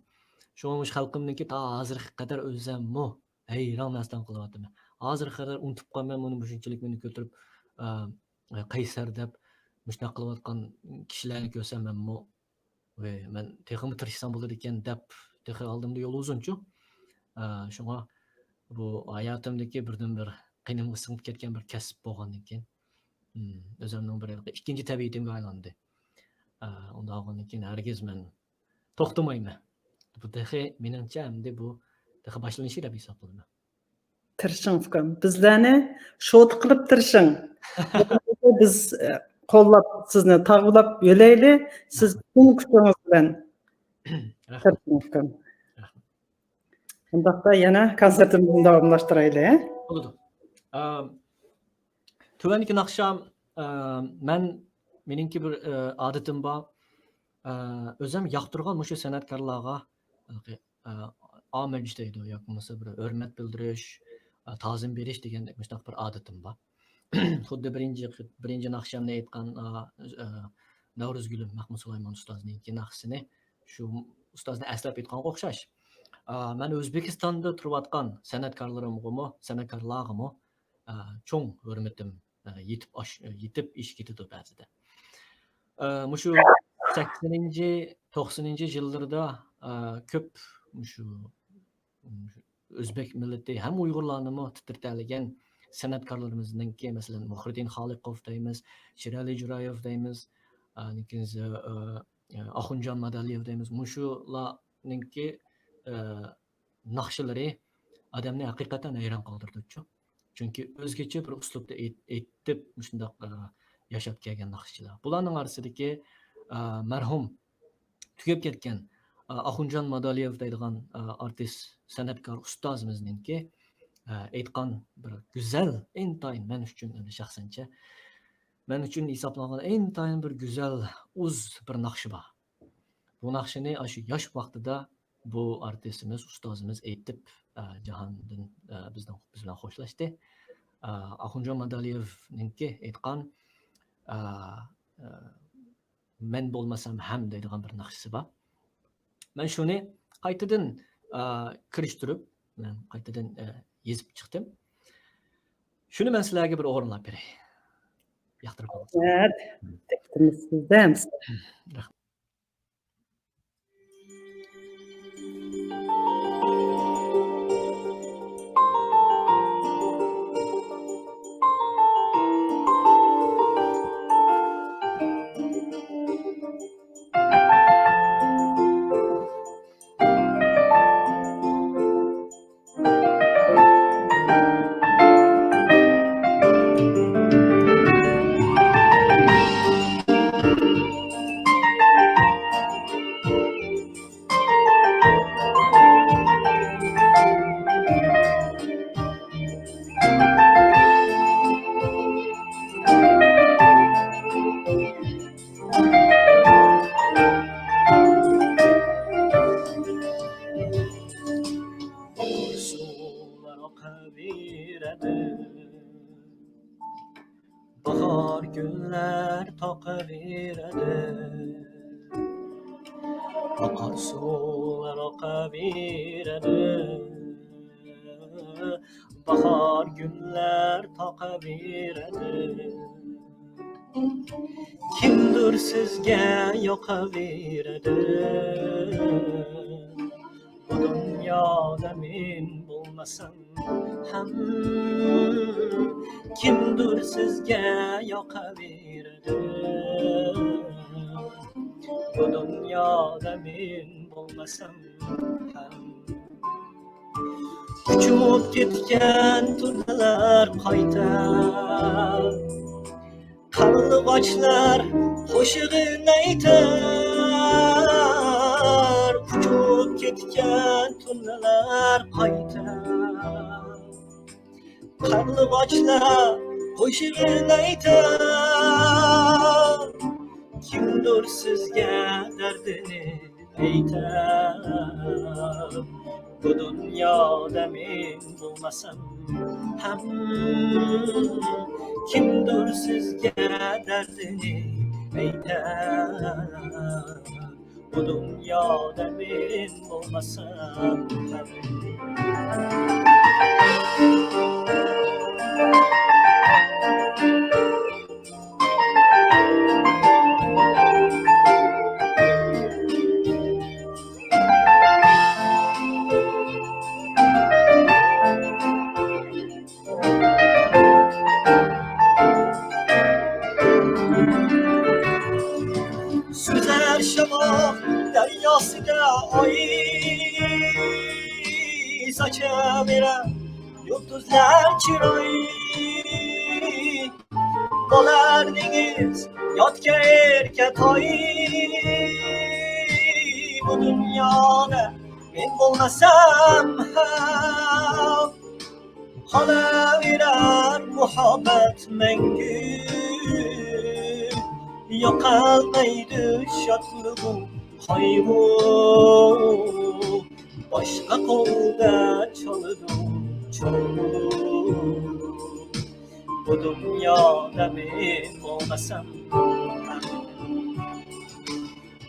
شۇڭا مۇشۇ خەلقىمنىڭكى تا ھازىرغا قەدەر ئۆزەممۇ ھەيران-مەستان قېلىۋاتىمەن. ھازىرغا قەدەر ئۇنتۇپ قالمايمەن، مۇنى مۇشۇنچىلىك مېنى كۆتۈرۈپ، ئا، قەيسەر دەپ مۇشۇنداق قىلىۋاتقان كىشىلەرنى كۆرسەم مەنمۇ، ۋەي، مەن تېخىمۇ تىرىشسام بولىدىكەن دەپ، تېخى ئالدىمدا يول ئۇزۇنچۇ. ئا، شۇڭا بۇ ھاياتىمدىكى بىردىنبىر قېنىمغا سىڭىپ كەتكەن بىر كەسىپ بولغاندىن كېيىن، ئىم، ئۆزۈمنىڭ بىر ھېلىقى ئىككىنچى تەبىئىتىمگە ئايلاندى. ئا، ئۇنداق بولغاندىن كېيىن ھەرگىز مەن توختىمايمەن. بۇ تېخى مېنىڭچە ئەمدى بۇ تېخى باشلىنىشى دەپ ھېسابلايمەن. تىرىشىڭ ئۇكام. بىزلەرنى شوتا قىلىپ تىرىشىڭ. بىز، ئە، قوللاپ سىزنى تاغلاپ يۆلەيلى. سىز پۈتۈن كۈچىڭىز بىلەن رەھمەت. تىرىشىڭ ئۇكام. رەھمەت. ئۇنداقتا يەنە كونسېرتىمىزنى داۋاملاشتۇرايلى. بولىدۇ. ئا، تۆۋەندىكى ناخشام، ئا، مەن، مېنىڭكى بىر، ئا، ئادىتىم بار. ئا، ئۆزۈم ياقتۇرغان مۇشۇ سەنئەتكارلارغا، ئا، ئامەج دەيدۇ، ياكى بولمىسا بىر ھۆرمەت بىلدۈرۈش، ئا، تازىم بېرىش دېگەندەك مۇشۇنداق بىر ئادىتىم بار. خۇددى بىرىنچى، بىرىنچى ناخشامنى ئېيتقان، ئا، ئا، نەۋرۇزگۈلۈم مەخمۇت سۇلايمان ئۇستازنىڭكى ناخشىسىنى شۇ ئۇستازنى ئەسلەپ ئېيتقانغا ئوخشاش. ئا، مەن ئۆزبېكىستاندا تۇرۇۋاتقان سەنئەتكارلىرىمغىمۇ، سەنئەتكارلارغىمۇ، ئا، چوڭ ھۆرمىتىم، ئا، يېتىپ ئاش-، يېتىپ ئېشىپ كېتىدۇ بەزىدە. ئا، مۇشۇ سەكسىنىنچى، توقسىنىنچى يىللىرىدا، ئا، كۆپ مۇشۇ، مۇشۇ ئۆزبېك مىللىتى ھەم ئۇيغۇرلارنىمۇ تىترىتەلىگەن سەنئەتكارلىرىمىزنىڭكى، مەسىلەن، مۇھرىدىن خالىقوف دەيمىز، شېرئەلى جۇرايېۋ دەيمىز، ئا، ئاندىن كېيىن، ئا، ئاخۇنجان مادالىيېۋ دەيمىز. مۇشۇلارنىڭكى، ئا، ناخشىلىرى ئادەمنى ھەقىقەتەن ھەيران قالدۇرىدۇچۇ. چۈنكى ئۆزگىچە بىر ئۇسلۇبتا ئېيت-، ئېيتىپ، مۇشۇنداق، ئا، ياشاپ كەلگەن ناخشىچىلار. بۇلارنىڭ ئارىسىدىكى، ئا، مەرھۇم تۈگەپ كەتكەن، ئا، ئاخۇنجان مادالىيېۋ دەيدىغان، ئا، ئارتىس، سەنئەتكار ئۇستازىمىزنىڭكى، ئا، ئېيتقان بىر گۈزەل، ئىنتايىن مەن ئۈچۈن، ئەمدى شەخسەنچە، مەن ئۈچۈن ھېسابلانغان ئىنتايىن بىر گۈزەل، ئۇز بىر ناخشا بار. بۇ ناخشىنى ئاشۇ ياش ۋاقتىدا بۇ ئارتىسىمىز، ئۇستازىمىز ئېيتىپ، ئا، جاھاندىن، ئا، بىزنىڭ، بىز بىلەن خوشلاشتى. ئا، ئاخۇنجان مادالىيېۋنىڭكى ئېيتقان، ئا، ئا، مەن بولمىسام ھەم دەيدىغان بىر ناخشىسى بار. مەن شۇنى قايتىدىن، ئا، كىرىشتۈرۈپ، مەن قايتىدىن، ئا، يېزىپ چىقتىم. شۇنى مەن سىلەرگە بىر ئورۇنلاپ بېرەي. ياقتۇرۇپ ئالىسىلەر. رەھمەت. دىققىتىمىز سىزدە. رەھمەت. ئارزۇلار ئاقىۋېرىدۇ، باھار گۈللەر تاقىۋېرىدۇ. ئارزۇلار ئاقىۋېرىدۇ، باھار گۈللەر تاقىۋېرىدۇ. كىمدۇر سىزگە ياقىۋېرىدۇ، بۇ دۇنيادا مەن بولمىسام ھەم. كىمدۇر سىزگە ياقىۋېرىدۇ، بۇ دۇنيادا مەن بولمىسام ھەم. ئۇچۇپ كەتكەن تۇرنىلار قايتا، قارلىغاچلار قوشىقىنى ئېيتار. ئۇچۇپ كەتكەن تۇرنىلار قايتا، قارلىغاچلار قوشىقىنى ئېيتار. كىمدۇر سىزگە دەردىنى ئېيتار. بۇ دۇنيادا مەن بولمىسام ھەم، كىمدۇر سىزگە دەردىنى ئېيتار. بۇ دۇنيادا مەن بولمىسام ھەم. سۈزەر شامال دەرياسىدا ئاي، ساچىۋېرەر يۇلتۇزلار چىراي. بولار دېڭىز ياتكەن ئەركە تاي، بۇ دۇنيادا مەن بولمىسام ھەم، قالاۋېرەر مۇھەببەت مەڭگۈ. يوقالمايدۇ شادلىقى، قايغۇ باشقا قولدا چالىدۇ چالغۇ. بۇ دۇنيادا مەن بولمىسام،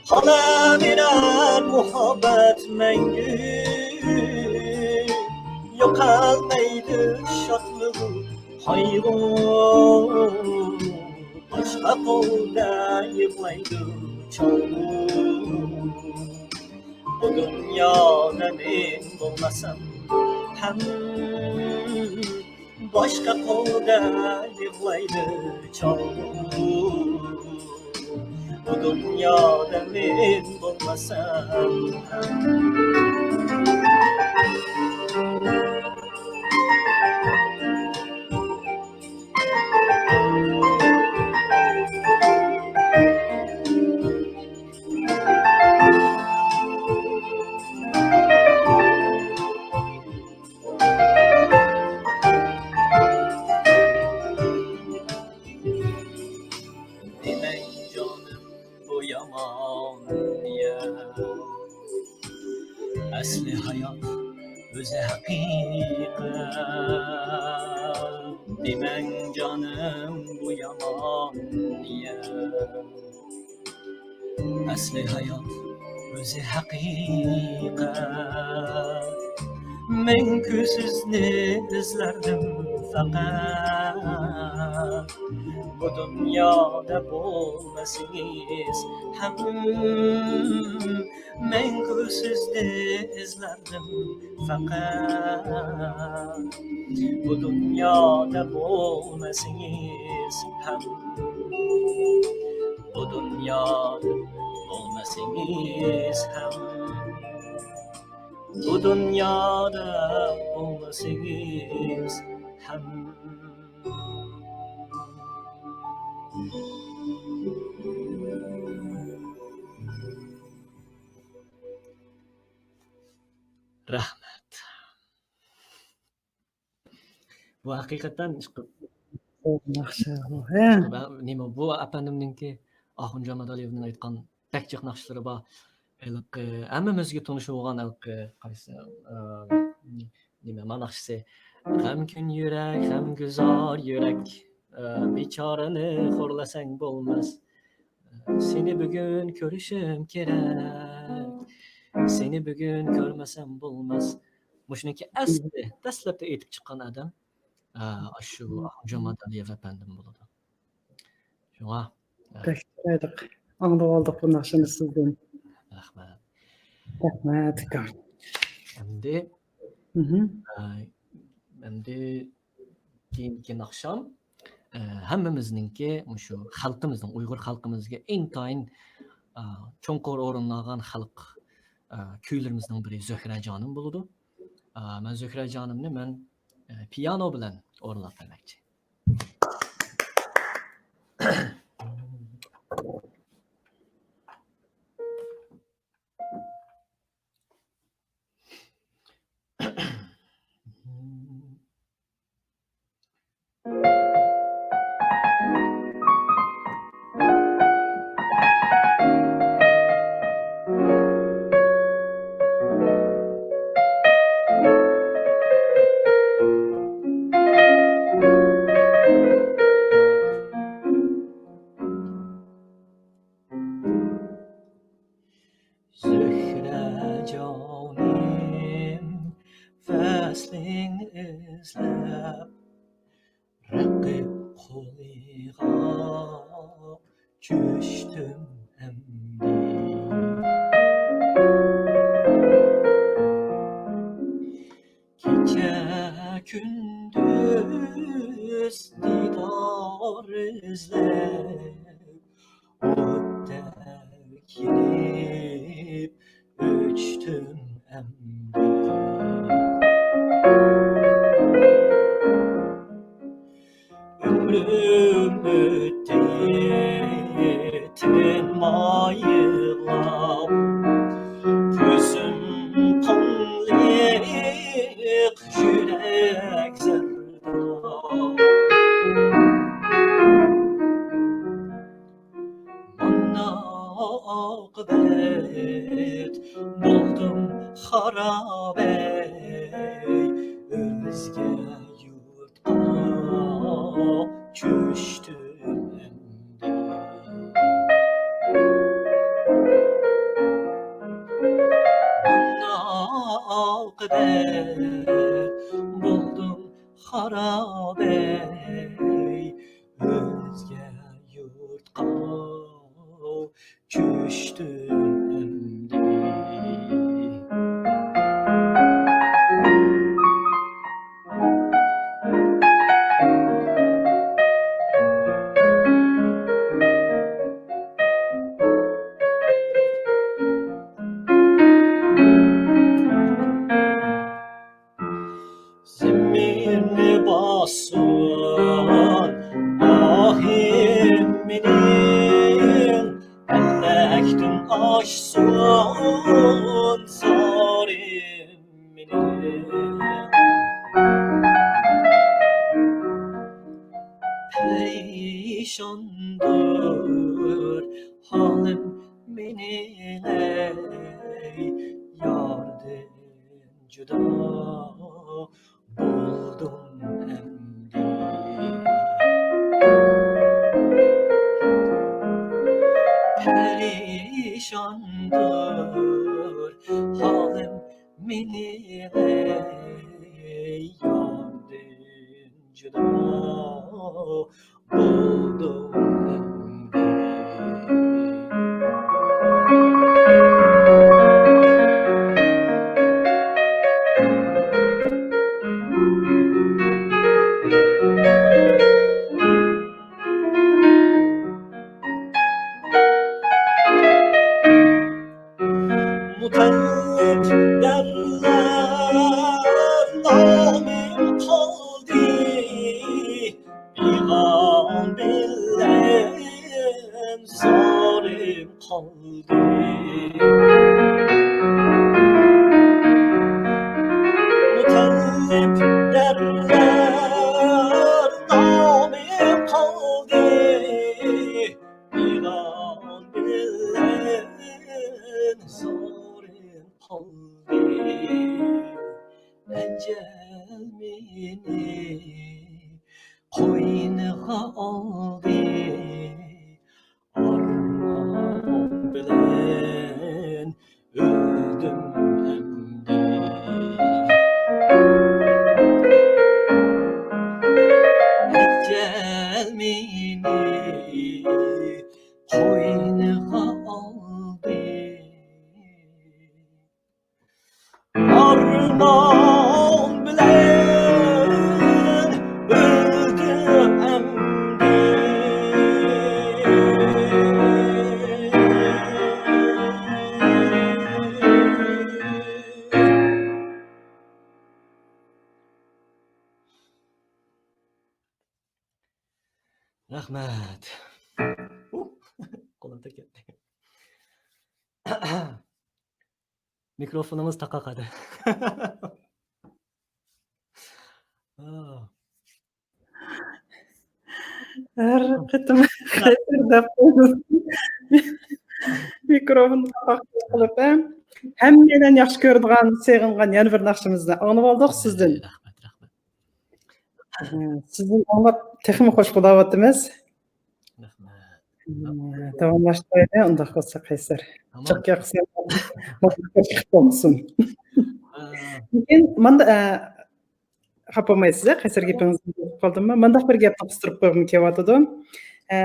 قالاۋېرەر مۇھەببەت مەڭگۈ. يوقالمايدۇ شادلىقى، قايغۇ باشقا قولدا يىغلايدۇ چالغۇ. بۇ دۇنيادا مەن بولمىسام ھەم، باشقا قولدا يىغلايدۇ چالغۇ. بۇ دۇنيادا مەن بولمىسام ھەم. دېمەڭ جانىم، بۇ يامان نىيەت. ئەسلى ھايات ئۆزى ھەقىقەت. دېمەڭ جانىم، بۇ يامان نىيەت. ئەسلى ھايات ئۆزى ھەقىقەت. مەڭگۈ سىزنى ئىزلەردىم پەقەت، بۇ دۇنيادا بولمىسىڭىز ھەم. مەڭگۈ سىزنى ئىزلەردىم پەقەت، بۇ دۇنيادا بولمىسىڭىز ھەم. بۇ دۇنيادا بولمىسىڭىز ھەم، بۇ دۇنيادا بولمىسىڭىز ھەم. رەھمەت. بۇ ھەقىقەتەن ناخشا بۇ، ھە. نېمە، بۇ ئەپەندىمنىڭكى، ئاخۇنجان مادالىيېۋنىڭ ئېيتقان بەك جىق ناخشىلىرى بار. ھېلىقى ھەممىمىزگە تونۇش بولغان ھېلىقى قايسى، ئە، نېمە، ما ناخشىسى. غەمكىن يۈرەك، غەمگۈزار يۈرەك، ئە، بىچارىنى خورلىساڭ بولماس. سېنى بۈگۈن كۆرۈشۈم كېرەك، سېنى بۈگۈن كۆرمىسەم بولماس. مۇشۇنىڭكى ئەسلى، دەسلەپتە ئېيتىپ چىققان ئادەم، ئە، ئاشۇ ئاخۇنجان مادالىيېۋ ئەپەندىم بولىدۇ. شۇڭا، ئە، بەك چىرايلىق ئاڭلىۋالدۇق بۇ ناخشىنى سىزدىن. رەھمەت. رەھمەت، ئۇكام. ئەمدى، مھم. ئە، ئەمدى كېيىنكى ناخشام، ئە، ھەممىمىزنىڭكى، مۇشۇ خەلقىمىزنىڭ، ئۇيغۇر خەلقىمىزگە ئىنتايىن ئا، چوڭقۇر ئورۇنلانغان خەلق، ئا، كۈيلىرىمىزنىڭ بىرى زۆھرە جانىم بولىدۇ. ئا، مەن زۆھرە جانىمنى مەن، ئا، پىيانو بىلەن ئورۇنلاپ بەرمەكچى. زۆھرە جانىم، ۋەسلىڭنى ئىزلەپ، رەقىب قولىغا چۈشتۈم ئەمدى. كېچە كۈندۈز دىدار ئىزلەپ، ئوتتەك يېنىپ ئۆچتۈم ئەمدى. ئۆمرۈم ئۆتتى تىنماي يىغلاپ، كۆزۈم قانلىق، يۈرەك زەرداب. مانا ئاقىۋەت بولدۇم خارابەي، ئۆزگە يۇرتقا چۆچتۈم ئەمدى. مانا ئاقىۋەت بولدۇم خارابەي، ئۆزگە يۇرتقا چۆچتۈم ئەمدى. زېمىننى باسسۇن ئاھىم مېنىڭ، پەلەكتىن ئاشسۇن زارىم مېنىڭ. پەرىشاندۇر ھالىم مېنىڭ، ئەي ياردىن جۇدا بولدۇم ئەمدى. پەرىشاندۇر ھالىم مېنى، ئەي ياردىن جۇدا بولدۇم ئەمدى. مۇتەللىپ دەرلەر نامىم قالدى، پىغان بىلەن زارىم قالدى. مۇتەللىپ دەرلەر نامىم قالدى، پىغان بىلەن زارىم قالدى. ئەجەل مېنى قوينىغا ئالدى، ئارمان بىلەن رەھمەت. قولۇم تەگكەن. مىكروفونىمىز تاقا قالدى. ھەر قېتىم خەتەر دەپ قويدۇم. مىكروفون قاپاق قىلىپ، ھە؟ ھەممەيلەن ياخشى كۆرىدىغان، سېغىنغان يەنە بىر ناخشىمىزنى ئاڭلىۋالدۇق سىزدىن. رەھمەت، رەھمەت. سىزدىن ئاڭلاپ تېخىمۇ خوش بولاۋاتىمىز. رەھمەت. داۋاملاشتۇرايلى، ئۇنداق بولسا قەيسەر. تامام. چاق ياقسا، چىقىپ بولمىسۇن. ئە، لېكىن ماندا، ئە، خاپا بولمايسىز، قەيسەر گېپىڭىزنى بۆلۈپ قالدىممۇ؟ مانداق بىر گەپنى قىستۇرۇپ قويغۇم كېلىۋاتىدۇ. ئە،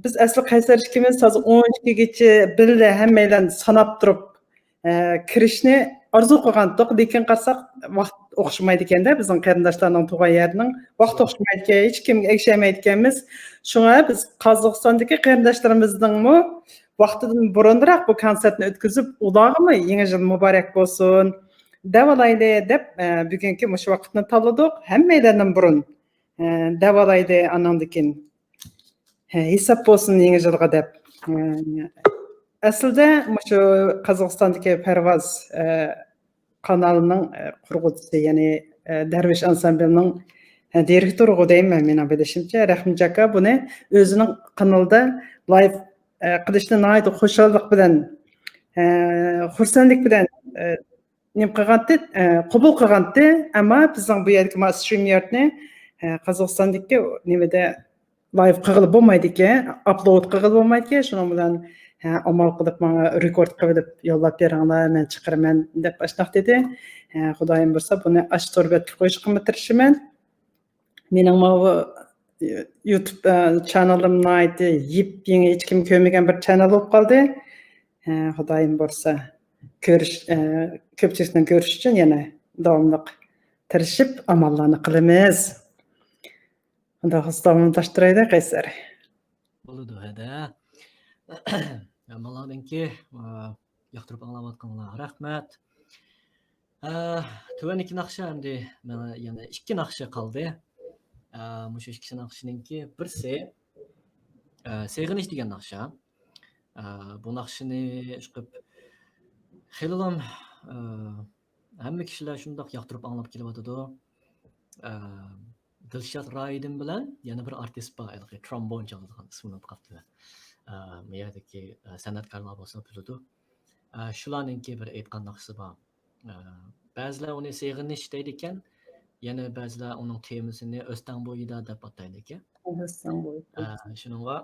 بىز ئەسلى قەيسەر ئىككىمىز ھازىر ئون ئىككىگىچە بىللە ھەممەيلەن ساناپ تۇرۇپ، ئە، كىرىشنى ئارزۇ قىلغانتۇق، لېكىن قارىساق ۋاقىت ئوخشىمايدىكەندە، بىزنىڭ قېرىنداشلارنىڭ تۇغان يەرىنىڭ ۋاقتى ئوخشىمايدىكەن، ھېچكىمگە ئەگىشەلمەيدىكەنمىز. شۇڭا بىز قازاقىستاندىكى قېرىنداشلىرىمىزنىڭمۇ ۋاقتىدىن بۇرۇنراق بۇ كونسېرتنى ئۆتكۈزۈپ، ئۇلارغىمۇ يېڭى يىل مۇبارەك بولسۇن دەۋالايلى دەپ، ئە، بۈگۈنكى مۇشۇ ۋاقىتنى تاللىدۇق. ھەممەيلەندىن بۇرۇن، ئە، دەۋالايلى، ئاناندىن كېيىن، ھە، ھېساب بولسۇن يېڭى يىلغا دەپ. ئە، ئەسلىدە مۇشۇ قازاقىستاندىكى پەرۋاز، ئە، قانالىنىڭ، ئە، قۇرغۇچىسى، يەنى، ئە، دەرۋىش ئانسامبىلنىڭ، ئە، دىرېكتورىغۇ دەيمەن، مېنىڭ بىلىشىمچە. رەھىمجان ئاكا بۇنى ئۆزىنىڭ قانىلىدا لايف، ئە، قىلىشنى ناھايىتى خۇشاللىق بىلەن، ئە، خۇرسەنلىك بىلەن، ئە، نېمە قىلغانتى، ئە، قوبۇل قىلغانتى. ئەمما بىزنىڭ بۇ يەردىكى ما سترىم ياردنى، ئە، قازاقىستاندىكى نېمىدە لايف قىلغىلى بولمايدىكەن، ئاپلود قىلغىلى بولمايدىكەن. شۇنىڭ بىلەن، ھە، ئامال قىلىپ ماڭا رېكورد قىلىپ يوللاپ بېرىڭلار، مەن چىقىرىمەن دەپ ئاشۇنداق دېدى. ھە، خۇدايىم بۇيرۇسا بۇنى ئاشۇ تور بەتكە قويۇشقىمۇ تىرىشىمەن. مېنىڭ ماۋۇ يۇتۇب، ئە، چانىلىم ناھايىتى يېپيېڭى، ھېچكىم كۆرمىگەن بىر چانال بولۇپ قالدى. ھە، خۇدايىم بۇيرۇسا كۆرۈش، ئە، كۆپچىلىكنىڭ كۆرۈشى ئۈچۈن يەنە داۋاملىق تىرىشىپ ئاماللارنى قىلىمىز. ئۇنداق بولسا داۋاملاشتۇرايلى، قەيسەر. بولىدۇ، ھەدە. ھەممىڭلاردىنكى، ئا، ياقتۇرۇپ ئاڭلاۋاتقانلارغا رەھمەت. ئا، تۆۋەندىكى ناخشا ئەمدى مانا يەنە ئىككى ناخشا قالدى. ئا، مۇشۇ ئىككى ناخشىنىڭكى بىرسى، ئا، سېغىنىش دېگەن ناخشا. ئا، بۇ ناخشىنى ئىشقىلىپ خېلىلا، ئا، ھەممە كىشىلەر شۇنداق ياقتۇرۇپ ئاڭلاپ كېلىۋاتىدۇ. ئە، دىلشات رايدىن بىلەن يەنە بىر ئارتىس بار، ھېلىقى ترومبون چالىدىغان، ئىسمىنى ئۇنتۇپ قاپتىمەن. ئە، بۇ يەردىكى، ئە، سەنئەتكارلار بولسا بىلىدۇ. ئە، شۇلارنىڭكى بىر ئېيتقان ناخشىسى بار. ئە، بەزىلەر ئۇنى سېغىنىش دەيدىكەن، يەنە بەزىلەر ئۇنىڭ تېمىسىنى ئۆستەڭ بويىدا دەپ ئاتايدىكەن. ئۆستەڭ بويىدا. ئە، شۇنىڭغا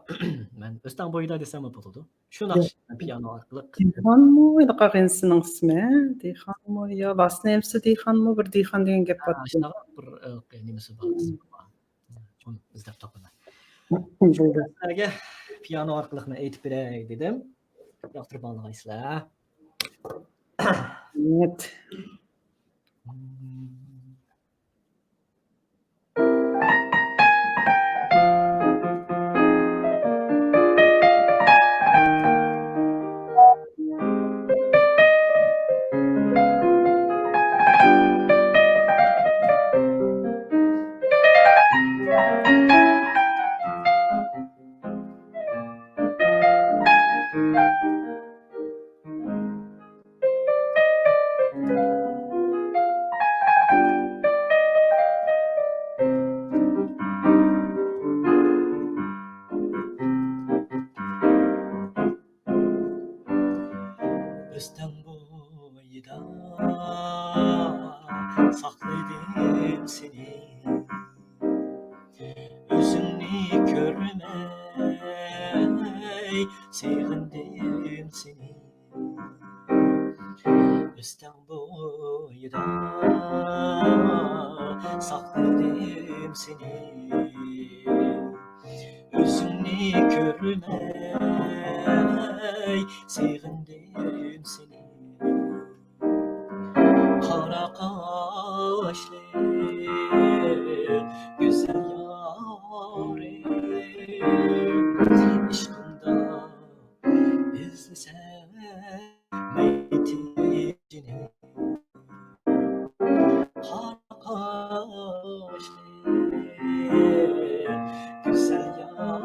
مەن ئۆستەڭ بويىدا دېسەممۇ بولىدۇ. شۇ ناخشىنى پىيانو ئارقىلىق. دېھانمۇ ھېلىقى ئىنىسىنىڭ ئىسمى؟ دېھانمۇ يا لاسنېمسى دېھانمۇ؟ بىر دېھان دېگەن گەپ بار. شۇنداق بىر، ئە، نېمىسى بار، ئىسمى بار. شۇنى ئىزدەپ تاپىمەن. بولدى. سىلەرگە پىيانو ئارقىلىق مەن ئېيتىپ بېرەي دېدىم. ياقتۇرۇپ ئاڭلىغايسىلەر. ئۆستەڭ بويىدا ساقلىدىم سېنى، ئۆزۈڭنى كۆرمەي سېغىندىم سېنى. ئۆستەڭ بويىدا ساقلىدىم سېنى، ئۆزۈڭنى كۆرمەي سېغىندىم سېنى. قارا قاشلىق گۈزەل يارىم، ئىشقىمدا ئىزدىسەم مەيتىنى. قارا قاشلىق گۈزەل يارىم،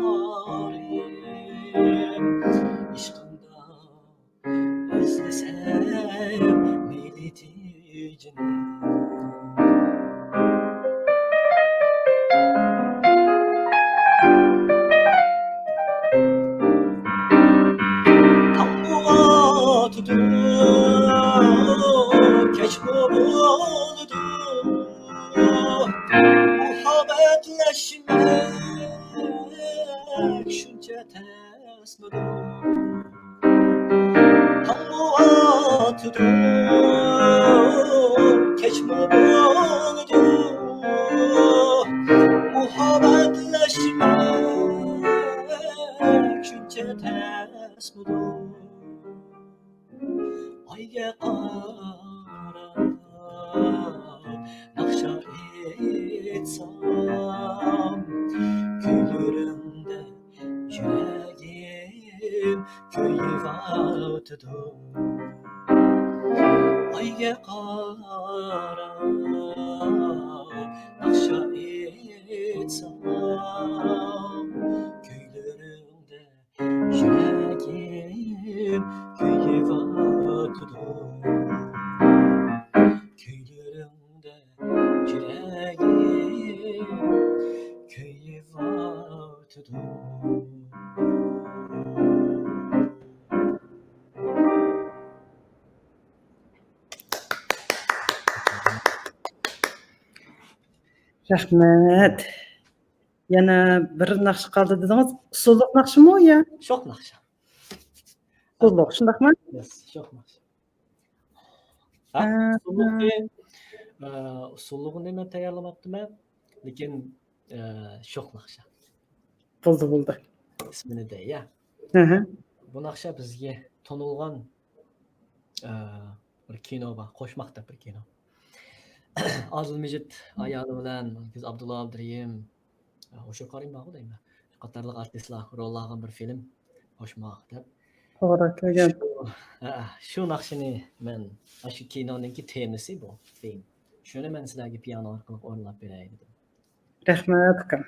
تەسمىدۇ. تاڭمۇ ئاتىدۇ، كەچمۇ بولىدۇ، مۇھەببەتلەشمەك شۇنچە تەسمىدۇ. ئايگە قاراپ ناخشا ئېيتسام، كۈيلىرىڭدە يۈرەكىم كۆيۈۋاتىدۇ. ئايگە قاراپ ناخشا ئېيتسام، كۈيلىرىڭدە يۈرەكىم كۆيۈۋاتىدۇ. كۈيلىرىڭدە يۈرەكىم كۆيۈۋاتىدۇ. رەھمەت. يەنە بىر ناخشا قالدى دېدىڭىز. ئۇسسۇللۇق ناخشىمۇ يا؟ شوخ ناخشا. ئۇسسۇللۇق، شۇنداقمۇ؟ يەس، شوخ ناخشا. ھە، ئۇسسۇللۇقنى، ئە، ئۇسسۇللۇقنى مەن تەييارلىماپتىمەن. لېكىن، ئە، شوخ ناخشا. بولدى، بولدى. ئىسمىنى دەي، يا. ھە. بۇ ناخشا بىزگە تونۇلغان، ئە، بىر كىنو بار، قوشماق دەپ بىر كىنو. ئادىل مىجىت ئايالى بىلەن ئابدۇللا ئابدۇرېھىم، ئە، ھوشۇر كارىم بارغۇ دەيمەن، قاتارلىق ئارتىسلار رول ئالغان بىر فىلىم، قوشماق دەپ. توغرا، كۆرگەن. شۇ، ھە، شۇ ناخشىنى مەن ئاشۇ كىنونىڭكى تېمىسى بۇ، فىلىم. شۇنى مەن سىلەرگە پىيانو ئارقىلىق ئورۇنلاپ بېرەي دېدىم. رەھمەت، ئۇكام.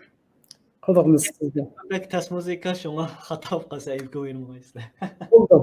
قۇلىقىمىز سىزدە. بەك تەس مۇزىكا، شۇڭا خاتا بولۇپ قالسا ئەيىب كۆرمىگەيسىلەر. بولدى.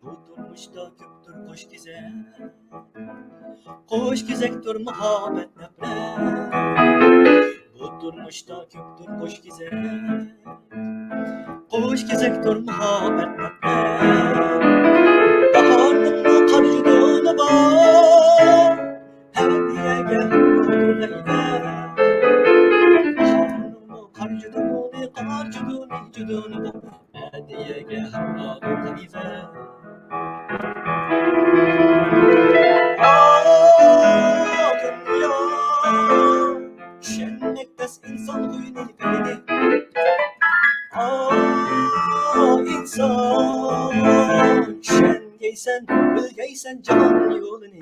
بۇ تۇرمۇشتا كۆپتۇر قوش كېزەك، قوش كېزەكتۇر مۇھەببەت نەپرەت. بۇ تۇرمۇشتا كۆپتۇر قوش كېزەك، قوش كېزەكتۇر مۇھەببەت نەپرەت. باھارنىڭمۇ قار جۇدۇنى بار، ھەدىيەگە ھەمراھدۇر لەيلى. باھارنىڭمۇ قار جۇدۇنى، قار جۇدۇنى، جۇدۇنى بار. ھەدىيەگە ھەمراھدۇر غەيۋەت. ئا، دۇنيا، چۈشەنمەك تەس ئىنسان خۇيىنى، پېتىنى. ئا، ئىنسان، چۈشەنگەيسەن، بىلگەيسەن جاھان يولىنى.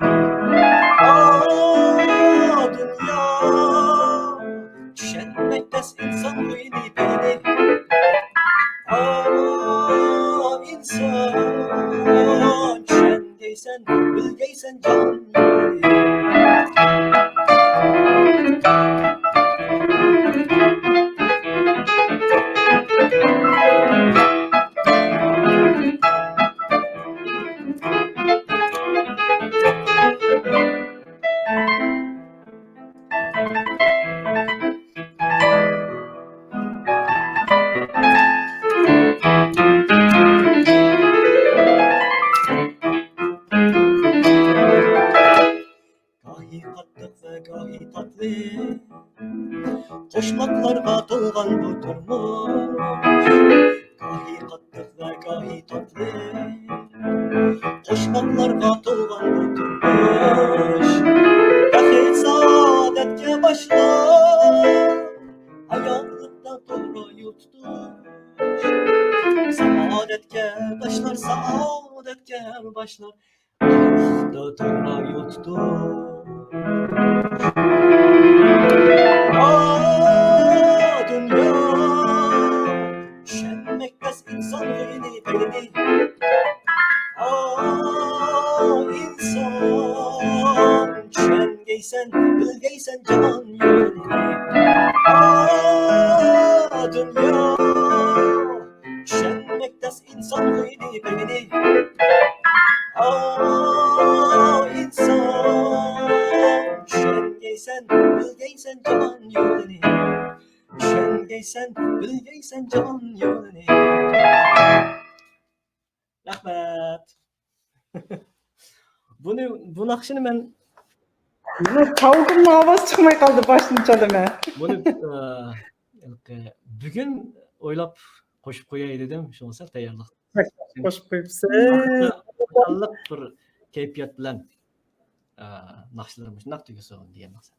ئا، دۇنيا، چۈشەنمەك تەس ئىنسان خۇيىنى، پېتىنى. ئا، ئىنسان، چۈشەنگەيسەن، بىلگەيسەن جان. گاھى قاتتىق ۋە گاھى تاتلىق، قوشماقلارغا تولغان بۇ تۇرمۇش. گاھى قاتتىق ۋە گاھى تاتلىق، قوشماقلارغا تولغان بۇ تۇرمۇش. بەخت سائادەتكە باشلار، ھاياتلىقتا توغرا يول تۇتۇش. سائادەتكە باشلار، سائادەتكە باشلار. توغرا يول تۇتۇش. ئا، دۇنيا، چۈشەنمەك تەس ئىنسان خۇيىنى، پېتىنى. ئا، ئىنسان، چۈشەنگەيسەن، بىلگەيسەن يولىنى، چۈشەنگەيسەن، بىلگەيسەن جان يولىنى. رەھمەت. بۇنى، بۇ ناخشىنى مەن، مانا چالدىم، ئاۋاز چىقماي قالدى، باشتىن چالىمەن. بۇنى، ئە، بۈگۈن ئويلاپ قوشۇپ قوياي دېدىم، شۇڭا سەل تەييارلىق. قوشۇپ قويۇپسىز. خۇشاللىق بىر كەيپىيات بىلەن، ئە، ناخشىلىرىم مۇشۇنداق تۈگىسۇن دېگەن مەقسەتتە.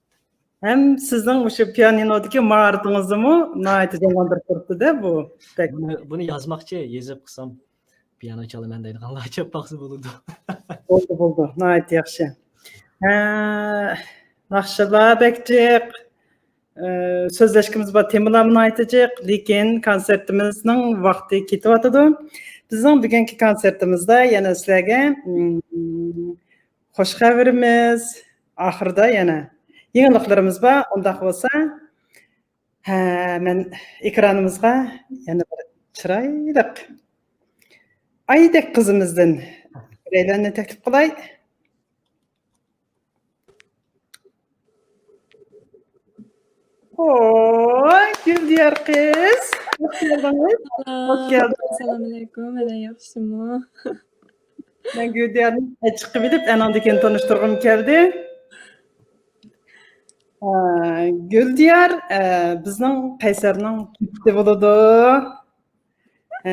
ھەم سىزنىڭ مۇشۇ پىيانىنودىكى ماھارىتىڭىزنىمۇ ناھايىتى جانلاندۇرۇپ تۇرۇپتۇ-دە بۇ. بۇنى، بۇنى يازماقچى، يېزىپ قىلسام، پىيانو چالىمەن دەيدىغانلار چاپماقسىز بولىدۇ. بولدى، بولدى. ناھايىتى ياخشى. ھە، ناخشىلار بەك جىق. ئە، سۆزلەشكىمىز بار تېمىلارمۇ ناھايىتى جىق. لېكىن كونسېرتىمىزنىڭ ۋاقتى كېتىۋاتىدۇ. بىزنىڭ بۈگۈنكى كونسېرتىمىزدا يەنە سىلەرگە، ئىم، خۇش خەۋىرىمىز، ئاخىرىدا يەنە يېڭىلىقلىرىمىز بار. ئۇنداق بولسا، ھە، مەن ئېكرانىمىزغا يەنە بىر چىرايلىق ئايدەك قىزىمىزدىن بىرەيلەننى تەكلىپ قىلاي. ھوي، گۈلدىيار قىز، خۇش كەلدىڭىز. خۇش كەلدىڭىز. ئەسسالامۇئەلەيكۇم، ھەلە ياخشىمۇ؟ مەن گۈلدىيارنى ئەچىقىپ ئېلىپ، ئاناندىن كېيىن تونۇشتۇرغۇم كەلدى. ئە، گۈلدىيار، ئە، بىزنىڭ قەيسەرنىڭ جۈپتى بولىدۇ. ئە،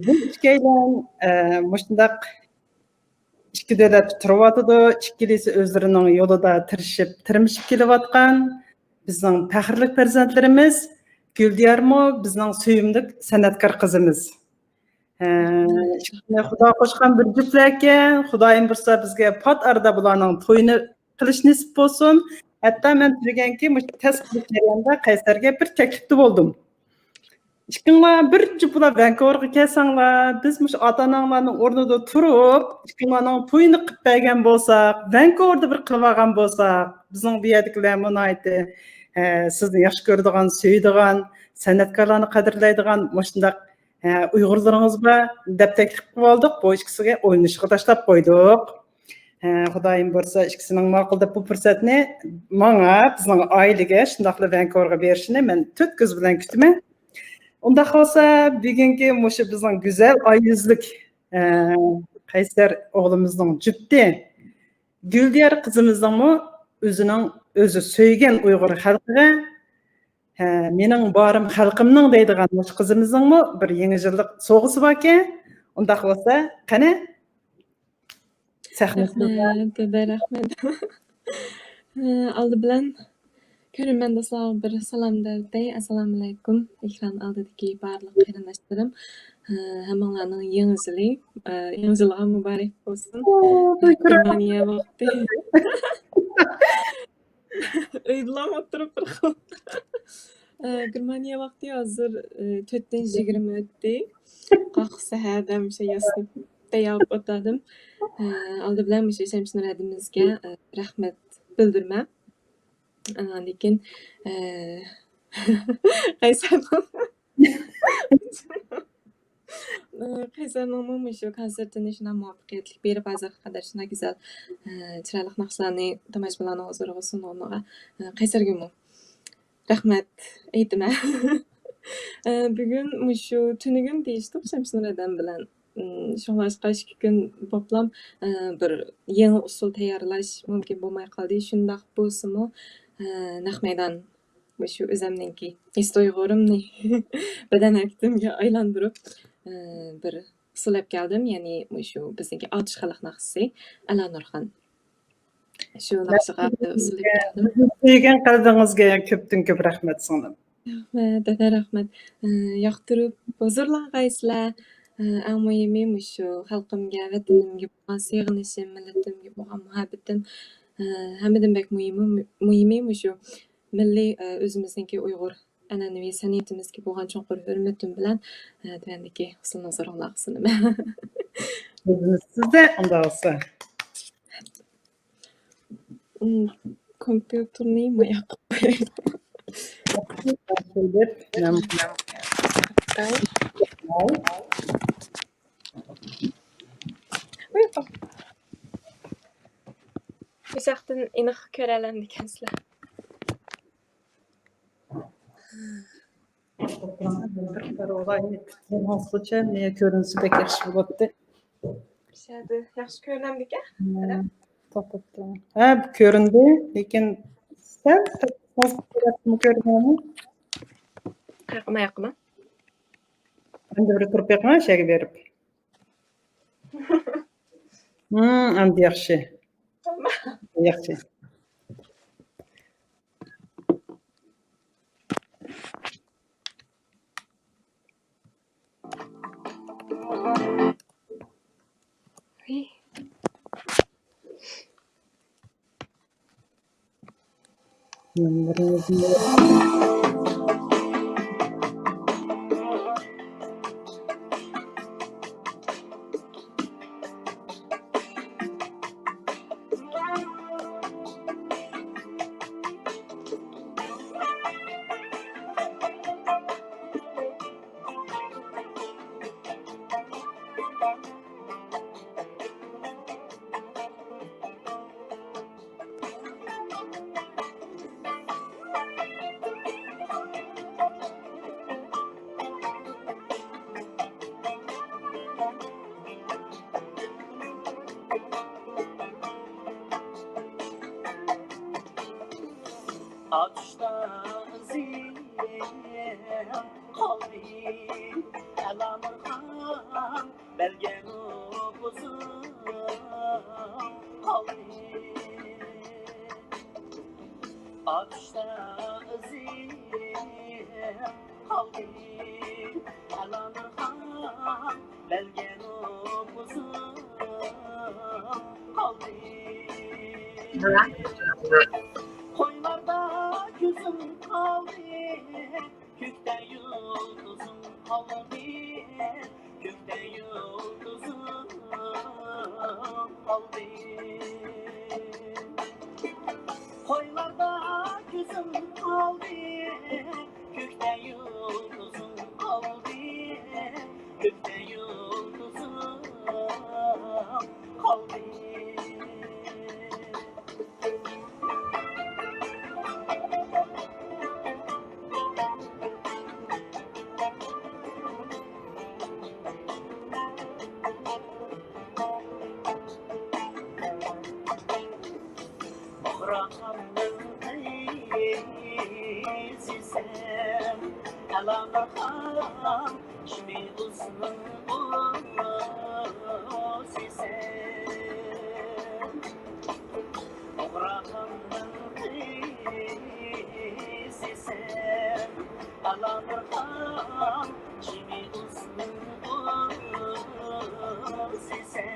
بۇ ئىككىيلەن، ئە، مۇشۇنداق ئىككى دۆلەتتە تۇرۇۋاتىدۇ. ئىككىلىسى ئۆزلىرىنىڭ يولىدا تىرىشىپ، تىرمىشىپ كېلىۋاتقان بىزنىڭ پەخىرلىك پەرزەنتلىرىمىز. گۈلدىيارمۇ بىزنىڭ سۆيۈملۈك سەنئەتكار قىزىمىز. ھە، ئىككىسىنى خۇدا قوشقان بىر جۈپلەركەن. خۇدايىم بۇيرۇسا بىزگە پات ئارىدا بۇلارنىڭ تويىنى قىلىش نېسىپ بولسۇن. ھەتتا مەن تۈرگەنكى مۇشۇ تەس قىلىش جەريانىدا قەيسەرگە بىر تەكلىپتە بولدۇم. ئىككىڭلار بىر جۈپ بولۇپ ۋانكوۋېرغا كەلسەڭلار، بىز مۇشۇ ئاتا-ئاناڭلارنىڭ ئورنىدا تۇرۇپ، ئىككىڭلارنىڭ تويىنى قىلىپ بەرگەن بولساق، ۋانكوۋېردا بىر قىلىپ ئالغان بولساق، بىزنىڭ بۇ يەردىكىلەرمۇ ناھايىتى، ئە، سىزنى ياخشى كۆرىدىغان، سۆيىدىغان، سەنئەتكارلارنى قەدىرلەيدىغان مۇشۇنداق، ئە، ئۇيغۇرلىرىڭىز بار دەپ تەكلىپ قىلىۋالدۇق. بۇ ئىككىسىگە ئويلىنىشقا تاشلاپ قويدۇق. ھە، خۇدايىم بۇيرۇسا ئىككىسىنىڭ ماقۇل دەپ بۇ پۇرسەتنى ماڭا، بىزنىڭ ئائىلىگە، شۇنداقلا ۋانكوۋېرغا بېرىشىنى مەن تۆت كۆز بىلەن كۈتىمەن. ئۇنداق بولسا، بۈگۈنكى مۇشۇ بىزنىڭ گۈزەل ئاي يۈزلۈك، ئە، قەيسەر ئوغلىمىزنىڭ جۈپتى گۈلدىيار قىزىمىزنىڭمۇ ئۆزىنىڭ، ئۆزى سۆيگەن ئۇيغۇر خەلقىگە، ھە، مېنىڭ بارىم خەلقىمنىڭ دەيدىغان مۇشۇ قىزىمىزنىڭمۇ بىر يېڭى يىللىق سوۋغىسى باركەن. ئۇنداق بولسا، قېنى، سەھنە سىزدە. رەھمەت، دادا، رەھمەت. ئالدى بىلەن كۆرۈرمەن دوستلارغا بىر سالام دەۋېتەي. ئەسسالامۇئەلەيكۇم، ئېكران ئالدىدىكى بارلىق قېرىنداشلىرىم. ھەممىڭلارنىڭ يېڭى يىلى، يېڭى يىلىغا مۇبارەك بولسۇن. گېرمانىيە ۋاقتى. ئۆيدىلا ئولتۇرۇپ بىر خىل. ئە، گېرمانىيە ۋاقتى ھازىر، ئە، تۆتتىن يىگىرمە ئۆتتى. قاقا سەھەردە مۇشۇ ياسىنىپ تەييار بولۇپ ئولتۇردۇم. ئە، ئالدى بىلەن مۇشۇ شەمشىنۇر ھەدىمىزگە، ئە، رەھمەت بىلدۈرمە. ئاندىن كېيىن، ئە، قەيسەرنىڭ قەيسەرنىڭمۇ مۇشۇ كونسېرتىنى شۇنداق مۇۋەپپەقىيەتلىك بېرىپ، ھازىرغا قەدەر شۇنداق گۈزەل، ئە، چىرايلىق ناخشىلارنى تاماشىبىنلارنىڭ ھۇزۇرىغا سۇنغىنىغا، ئە، قەيسەرگىمۇ رەھمەت ئېيتىمەن. ئە، بۈگۈن مۇشۇ تۈنۈگۈن دېيىشتۇق شەمشىنۇر ھەدەم بىلەن. ئىم، شۇڭلاشقا ئىككى كۈن بوپلام، ئە، بىر يېڭى ئۇسسۇل تەييارلاش مۇمكىن بولماي قالدى. شۇنداق بولسىمۇ، ئە، نەق مەيدان مۇشۇ ئۆزۈمنىڭكى ھېس تۇيغۇلىرىمنى بەدەن ھەرىكىتىمگە ئايلاندۇرۇپ، ئى، بىر ئۇسسۇل ئېلىپ كەلدىم. يەنى مۇشۇ بىزنىڭكى ئاتۇش خەلق ناخشىسى، ئەلانۇرخان. شۇ ناخشىغا بىر ئۇسسۇل ئېلىپ كەلدىم. سۆيگەن قەلبىڭىزگە كۆپتىن كۆپ رەھمەت، سىڭلىم. رەھمەت، دادا، رەھمەت. ئى، ياقتۇرۇپ ھۇزۇرلانغايسىلەر. ئى، ئەڭ مۇھىمى مۇشۇ خەلقىمگە، ۋەتىنىمگە بولغان سېغىنىشىم، مىللىتىمگە بولغان مۇھەببىتىم. ئى، ھەممىدىن بەك مۇھىمى، مۇھىمى مۇشۇ مىللىي، ئە، ئۆزىمىزنىڭكى ئۇيغۇر ئەنئەنىۋى سەنئىتىمىزگە بولغان چوڭقۇر ھۆرمىتىم بىلەن، ئە، تۆۋەندىكى ئۇسسۇلنى ھۇزۇرۇڭلارغا سۇنىمەن. سۆزىمىز سىزدە، ئۇنداق بولسا. ئۇم، كومپيۇتېرنى ماياق قىلىپ قوياي. بۇ ياقتىن ئېنىق كۆرەلەمدىكەنسىلەر. بىر قارىغۇلار، نېمە كۆرۈنسە بەك ياخشى بولاتتى. بىر شەدە ياخشى كۆرۈنەمدىكەن. توختاپ تۇرۇڭ. ھە، بۇ كۆرۈندى، لېكىن سەل كۆرۈنمەيمۇ؟ قاياققا، ماياققىمۇ؟ ئەمدى بىر تۇرۇپ بېقىڭ، شەگە بېرىپ. ھىم، ئەمدى ياخشى. ياخشى. ئاتۇشتا ئىزىم قالدى، ئەلامۇرخان بەرگەن ئوبزۇم قالدى. ئاتۇشتا ئىزىم قالدى، ئەلامۇرخان بەرگەن ئوبزۇم قالدى. قويلاردا كۆزۈم قالدى، كۆكتە يۇلتۇزۇم قالدى، كۆكتە يۇلتۇزۇم قالدى. قويلاردا كۆزۈم قالدى، كۆكتە يۇلتۇزۇم قالدى، كۆكتە يۇلتۇزۇم قالدى. ئۇخرامنىڭ قىزى سەن، ئەلامۇرخان شىمى ئۇزۇن ئۇزى سەن. ئۇخرامنىڭ قىزى سەن، ئەلامۇرخان شىمى ئۇزۇن ئۇزى سەن.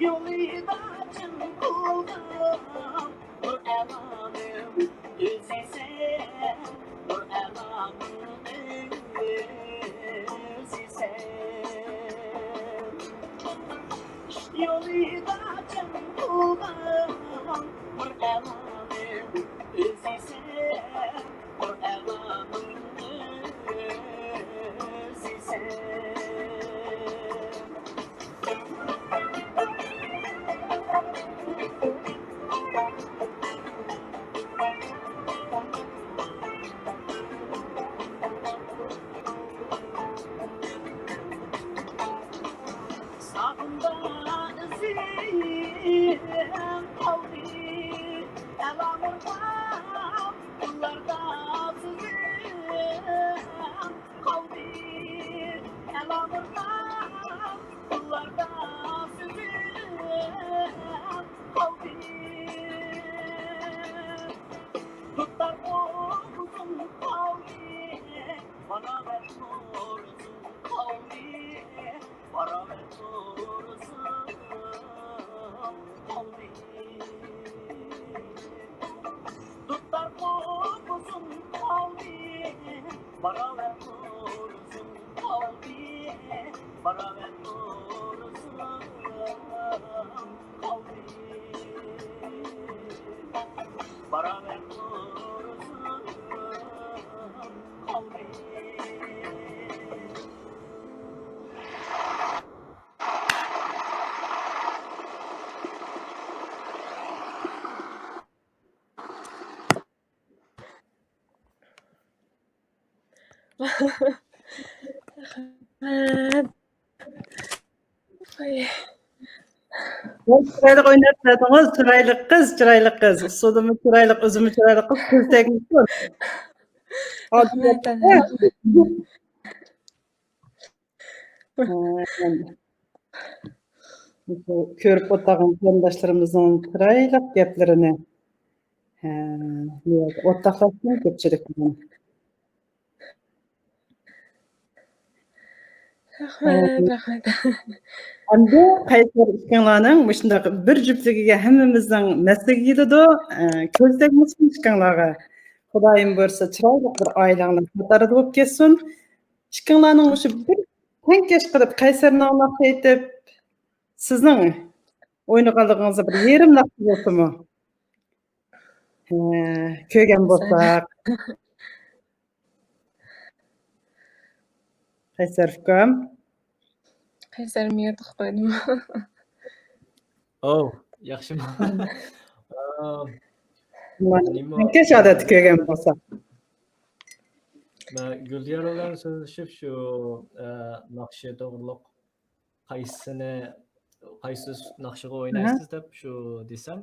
يولىدا چىڭ قالغان نۇر ئەلامىم ئۆزىسەن، نۇر ئەلامىم ئۆزىسەن. يولىدا چىڭ قالغان نۇر ئەلامىم ئۆزىسەن، نۇر ئەلامىم ئۆزىسەن. ساغىمدا ئىزىڭ قالدى، ئەلامۇرخان قوللاردا سىزىڭ قالدى، ئەلامۇرخان قوللاردا سىزىڭ قالدى. دۇتار ئوغۇزۇم قالدى، باراۋەر نورۇزۇم قالدى، باراۋەر نورۇزۇم قالدى. دۇتار قوپۇزۇم قالدى، باراۋەر نورۇزۇم قالدى، باراۋەر نورۇزۇم قالدى، باراۋەر نورۇزۇم قالدى. رەھمەت. چىرايلىق ئويناپ بەردىڭىز، چىرايلىق قىز، چىرايلىق قىز. ئۇسسۇلىمۇ چىرايلىق، ئۆزىمۇ چىرايلىق قىز، كۆز تەگمىسۇن. كۆرۈپ ئولتۇرغان قېرىنداشلىرىمىزنىڭ چىرايلىق گەپلىرىنى، ھە، ئورتاقلاشتىم كۆپچىلىك بىلەن. رەھمەت، رەھمەت. ئەمدى قەيسەر ئىككىڭلارنىڭ مۇشۇنداق بىر جۈپلۈكىگە ھەممىمىزنىڭ مەستىگە كېلىدۇ. ئە، كۆز تەگمىسۇن ئىككىڭلارغا. خۇدايىم بۇيرۇسا، چىرايلىق بىر ئائىلەڭلار قاتارىدا بولۇپ كەتسۇن. ئىككىڭلارنىڭ مۇشۇ بىر تەڭكەش قىلىپ، قەيسەرنىڭ ناخشا ئېيتىپ، سىزنىڭ ئوينىغانلىقىڭىزدا بىر يېرىم ناخشا بولسىمۇ؟ ھە، كۆرگەن بولساق. قەيسەر ئۇكام. قەيسەر ميۇتقا قويدۇم. ئوو، ياخشىمۇ؟ نېمە؟ كەش ئادەتتە كۆرگەن بولساق. مەن گۈلدىيار بىلەن سۆزلىشىپ شۇ، ئە، ناخشا توغرۇلۇق قايسىسىنى، قايسى ناخشىغا ئوينايسىز دەپ شۇ دېسەم،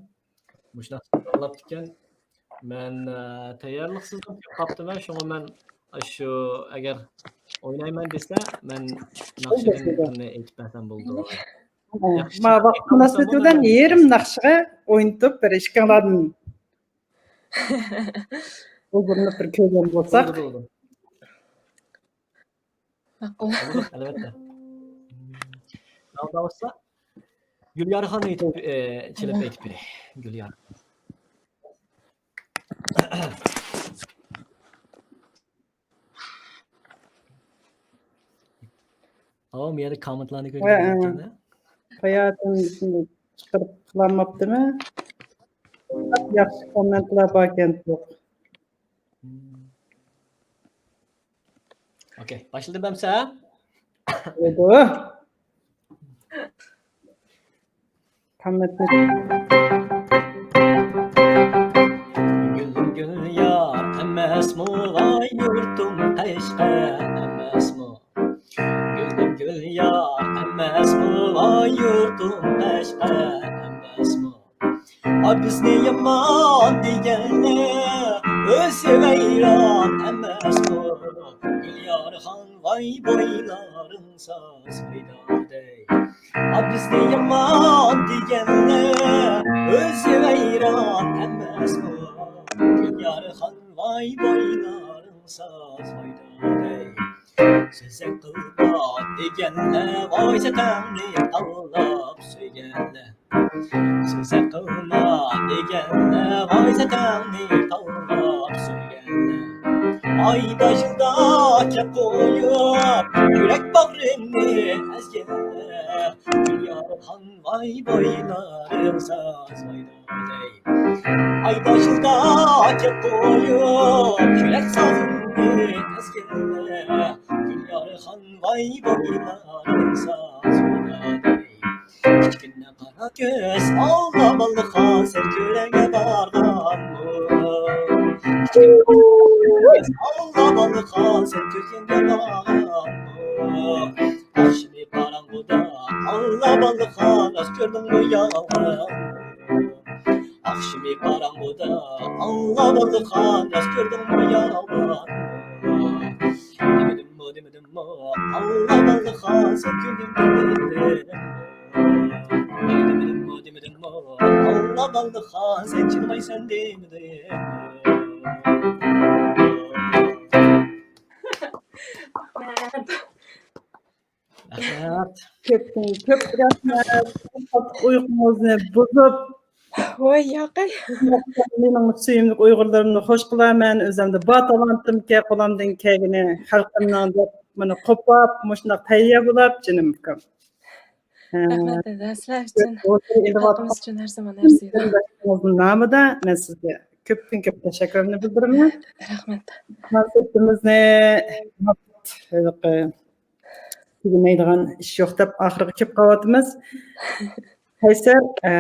مۇشۇ ناخشىنى تاللاپتىكەن. مەن، ئە، تەييارلىقسىز كېلىپ قاپتىمەن، شۇڭا مەن شۇ ئەگەر ئوينايمەن دېسە، مەن ناخشىدىن بىرنى ئېيتىپ بەرسەم بولىدۇ. ما ۋاقىت مۇناسىۋىتى بىلەن يېرىم ناخشىغا ئوينىتىپ بېرىشكىڭلاردىن ئۇيغۇرلىنىپ بىر كۆرگەن بولساق. بولىدۇ، بولىدۇ. ماقۇل. بولىدۇ، ئەلۋەتتە. ئالدى بولسا، گۈليارخان ئېيتىپ، ئە، چېلىپ ئېيتىپ بېرەي. گۈليار. ئاۋۇ، بۇ يەردە كوممېنتلارنى كۆرگەن. باياتىن چىقىرىپ قىلالماپتىمەن. ياخشى كوممېنتلار باركەن. ئوكەي، باشلىدىم ئەمسە. بولىدۇ. كوممېنتنى. گۈلۈم گۈليار ئەمەسمۇ ۋاي يۇرتۇم قەشقەر ئەمەسمۇ؟ گۈلۈم گۈليار ئەمەسمۇ ۋاي يۇرتۇم قەشقەر ئەمەسمۇ؟ ئا، بىزنى يامان دېگەنلەر ئۆزى ۋەيران ئەمەسمۇ؟ گۈليارخان ۋاي بايلارىڭ ساز ۋەيدا دەي. ئا، بىزنى يامان دېگەنلەر ئۆزى ۋەيران ئەمەسمۇ؟ گۈليارخان ۋاي بايلارىڭ ساز ۋەيدا دەي. سۆزەك قىلما دېگەنلەر ۋاي سەتەڭنى تاۋلاپ سۆيگەنلەر. سۆزەك قىلما دېگەنلەر ۋاي سەتەڭنى تاۋلاپ سۆيگەنلەر. ئايدا يىلدا كەپ قويۇپ يۈرەك باغرىمنى ئەزگەنلەر. گۈليارخان ۋاي بايلارىڭ ساز ۋەيدا دەي. ئايدا يىلدا كەپ قويۇپ يۈرەك سازىمنى ئەزگەنلەر. گۈليارخان ۋاي بايلارىڭ ساز ۋەيدا دەي. كىچىككىنە قارا كۆز ئاللا بالىخان سەن كۆلگە بارغانمۇ؟ كىچىككىنە قارا كۆز ئاللا بالىخان سەن كۆلگە بارغانمۇ؟ ئاخشىمى قاراڭغۇدا ئاللا بالىخان راست كۆردۈڭمۇ يالغان؟ ئاخشىمى قاراڭغۇدا ئاللا بالىخان راست كۆردۈڭمۇ يالغان؟ دېمىدىممۇ، دېمىدىممۇ، ئاللا بالىخان سەن كۆرگۈم كەلدى دېمىدىممۇ؟ دېمىدىممۇ، دېمىدىممۇ، ئاللا بالىخان سەن چىدىمايسەن دېمىدىممۇ؟ رەھمەت. كۆپتىن كۆپ رەھمەت. ئۇيقۇڭىزنى بۇزۇپ، ۋاي ياقەي. مېنىڭ سۆيۈملۈك ئۇيغۇرلىرىمنى خوش قىلارمەن. ئۆزۈمدە بار تالانتىمكەن، قولۇمدىن كەلگىنى خەلقىمنىڭ دەپ مانا قوپاپ، مۇشۇنداق تەييار بولاپ، جېنىم ئۇكام. رەھمەت، دەدە، سىلەر ئۈچۈن، خەلقىمىز ئۈچۈن ھەر زامان ئەرزىيدۇ. قېرىنداشلىرىڭىزنىڭ نامىدا مەن سىزگە كۆپتىن كۆپ تەشەككۈرۈمنى بىلدۈرىمەن. رەھمەت. كونسېرتىمىزنى ھېلىقى تۈگىمەيدىغان ئىش يوق دەپ ئاخىرىغا كېلىپ قاۋاتىمىز. قەيسەر، ئە،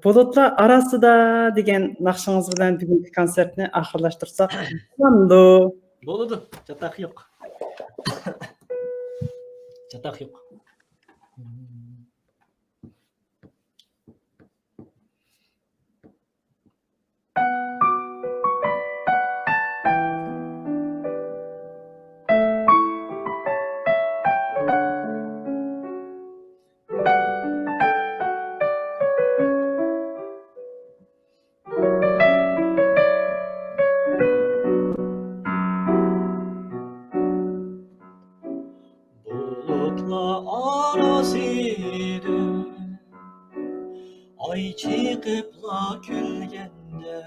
بۇلۇتلار ئاراسىدا دېگەن ناخشىڭىز بىلەن بۈگۈنكى كونسېرتنى ئاخىرلاشتۇرساق بولامدۇ؟ بولىدۇ، چاتاق يوق. چاتاق يوق. بۇلۇتلار ئارىسىدىن ئاي چىقىپلا كۈلگەندە،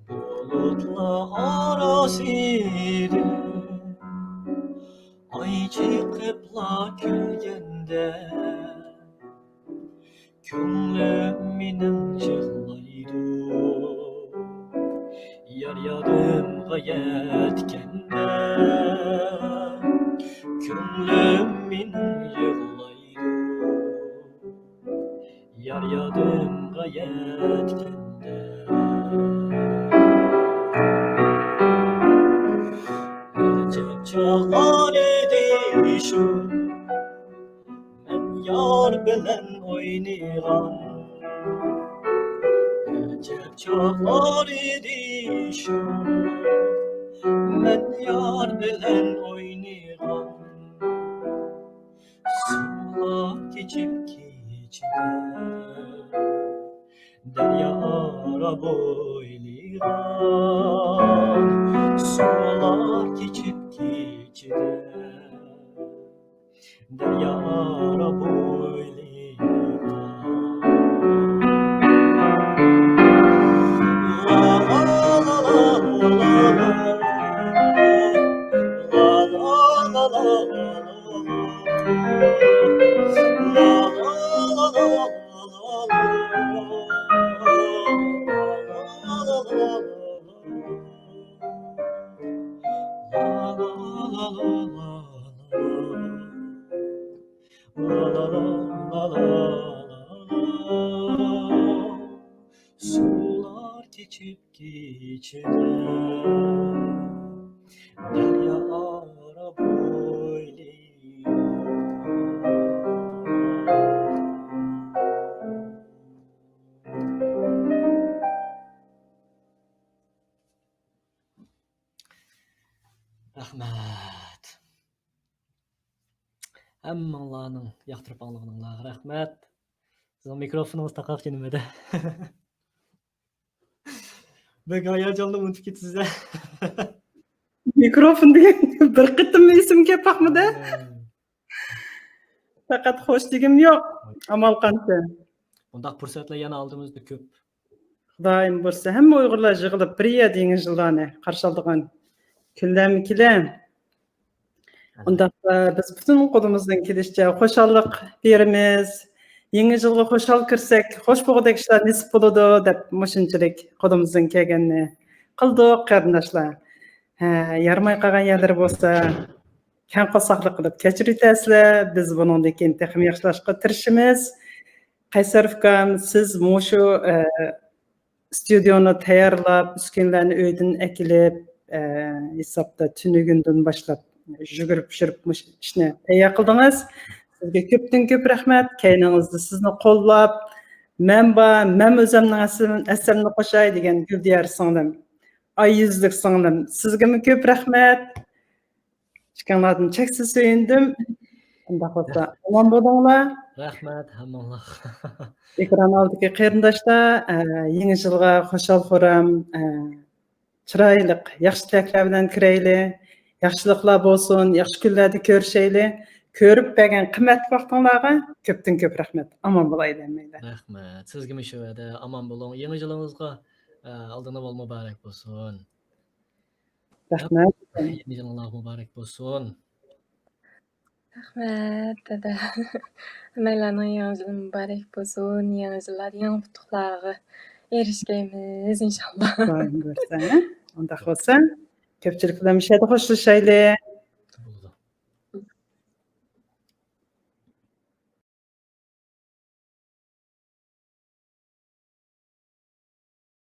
بۇلۇتلار ئارىسىدىن ئاي چىقىپلا كۈلگەندە، كۆڭلۈم مېنىڭ يىغلايدۇ، يار يادىمغا يەتكەندە. كۆڭلۈم مېنىڭ يىغلايدۇ، يار يادىمغا يەتكەندە. ئەجەب چاغلار ئىدى شۇ، مەن يار بىلەن ئوينىغان. ئەجەب چاغلار ئىدى شۇ، مەن يار بىلەن ئوينىغان. سۇلار كېچىپ كېچىدە دەريا ئارا بويلىغان. سۇلار كېچىپ كېچىدە دەريا ئارا بويلىغان. سۇلار كېچىپ كېچىدە دەريا ئارا بويلىغان. رەھمەت. ھەممىڭلارنىڭ ياقتۇرۇپ ئاڭلىغىنىڭلارغا رەھمەت. سىزنىڭ مىكروفونىڭىز تاقاقچى نېمىدە؟ بەك ھاياجانلىنىپ ئۇنتۇپ كېتىسىز-ھە. مىكروفون دېگەن بىر قېتىم ئېسىمگە كەپ باقمىدى. پەقەت خوش دېگۈم يوق. ئامال قانچە. بۇنداق پۇرسەتلەر يەنە ئالدىمىزدا كۆپ. خۇدايىم بۇيرۇسا، ھەممە ئۇيغۇرلار يىغىلىپ بىر يەردە يېڭى يىللارنى قارشى ئالىدىغان كۈنلەرمۇ كېلە. ئۇنداقتا بىز پۈتۈن قولىمىزدىن كېلىشىچە خۇشاللىق بېرىمىز. يېڭى يىلغا خۇشال كىرسەك، خوش بولغۇدەك ئىشلار نېسىپ بولىدۇ، دەپ مۇشۇنچىلىك قولىمىزدىن كەلگەننى قىلدۇق، قېرىنداشلار. ھە، يارىماي قالغان يەرلىرى بولسا، كەڭ قورساقلىق قىلىپ كەچۈرۈۋېتەرسىلەر. بىز بۇنىڭدىن كېيىن تېخىمۇ ياخشىلاشقا تىرىشىمىز. قەيسەر ئۇكام، سىز مۇشۇ، ئە، ئىستۇدىيونى تەييارلاپ، ئۈسكۈنىلەرنى ئۆيدىن ئەكېلىپ، ئە، ھېسابتا تۈنۈگۈندىن باشلاپ يۈگۈرۈپ يۈرۈپ مۇشۇ ئىشنى تەييار قىلدىڭىز. سىزگە كۆپتىن كۆپ رەھمەت. كەينىڭىزدە سىزنى قوللاپ، مەن بار، مەن ئۆزۈمنىڭ ھەسسەم-، ھەسسەمنى قوشاي دېگەن گۈلدىيار سىڭلىم، ئاي يۈزلۈك سىڭلىم، سىزگىمۇ كۆپ رەھمەت. ئىككىڭلاردىن چەكسىز سۆيۈندۈم. ئۇنداق بولسا، ئامان بولۇڭلار. رەھمەت ھەممىڭلارغا. ئېكران ئالدىدىكى قېرىنداشلار، ئە، يېڭى يىلغا خۇشال-خۇرام، ئە، چىرايلىق، ياخشى تىلەكلەر بىلەن كىرەيلى. ياخشىلىقلار بولسۇن، ياخشى كۈنلەردە كۆرۈشەيلى. كۆرۈپ بەرگەن قىممەتلىك ۋاقتىڭلارغا كۆپتىن كۆپ رەھمەت. ئامان بولايلى ھەممەيلەن. رەھمەت. سىزگىمۇ شۇ ھەدە. ئامان بولۇڭ. يېڭى يىلىڭىزغا، ئە، ئالدىنى ئول مۇبارەك بولسۇن. رەھمەت. يېڭى يىلىڭلار مۇبارەك بولسۇن. رەھمەت، دادا. ھەممەيلەرنىڭ يېڭى يىلى مۇبارەك بولسۇن. يېڭى يىللاردا يېڭى ئۇتۇقلارغا ئېرىشكەيمىز، ئىنشاللا. خۇدايىم بۇيرۇسا، ھە؟ ئۇنداق بولسا، كۆپچىلىك بىلەن مۇشۇ يەردە خوشلىشايلى.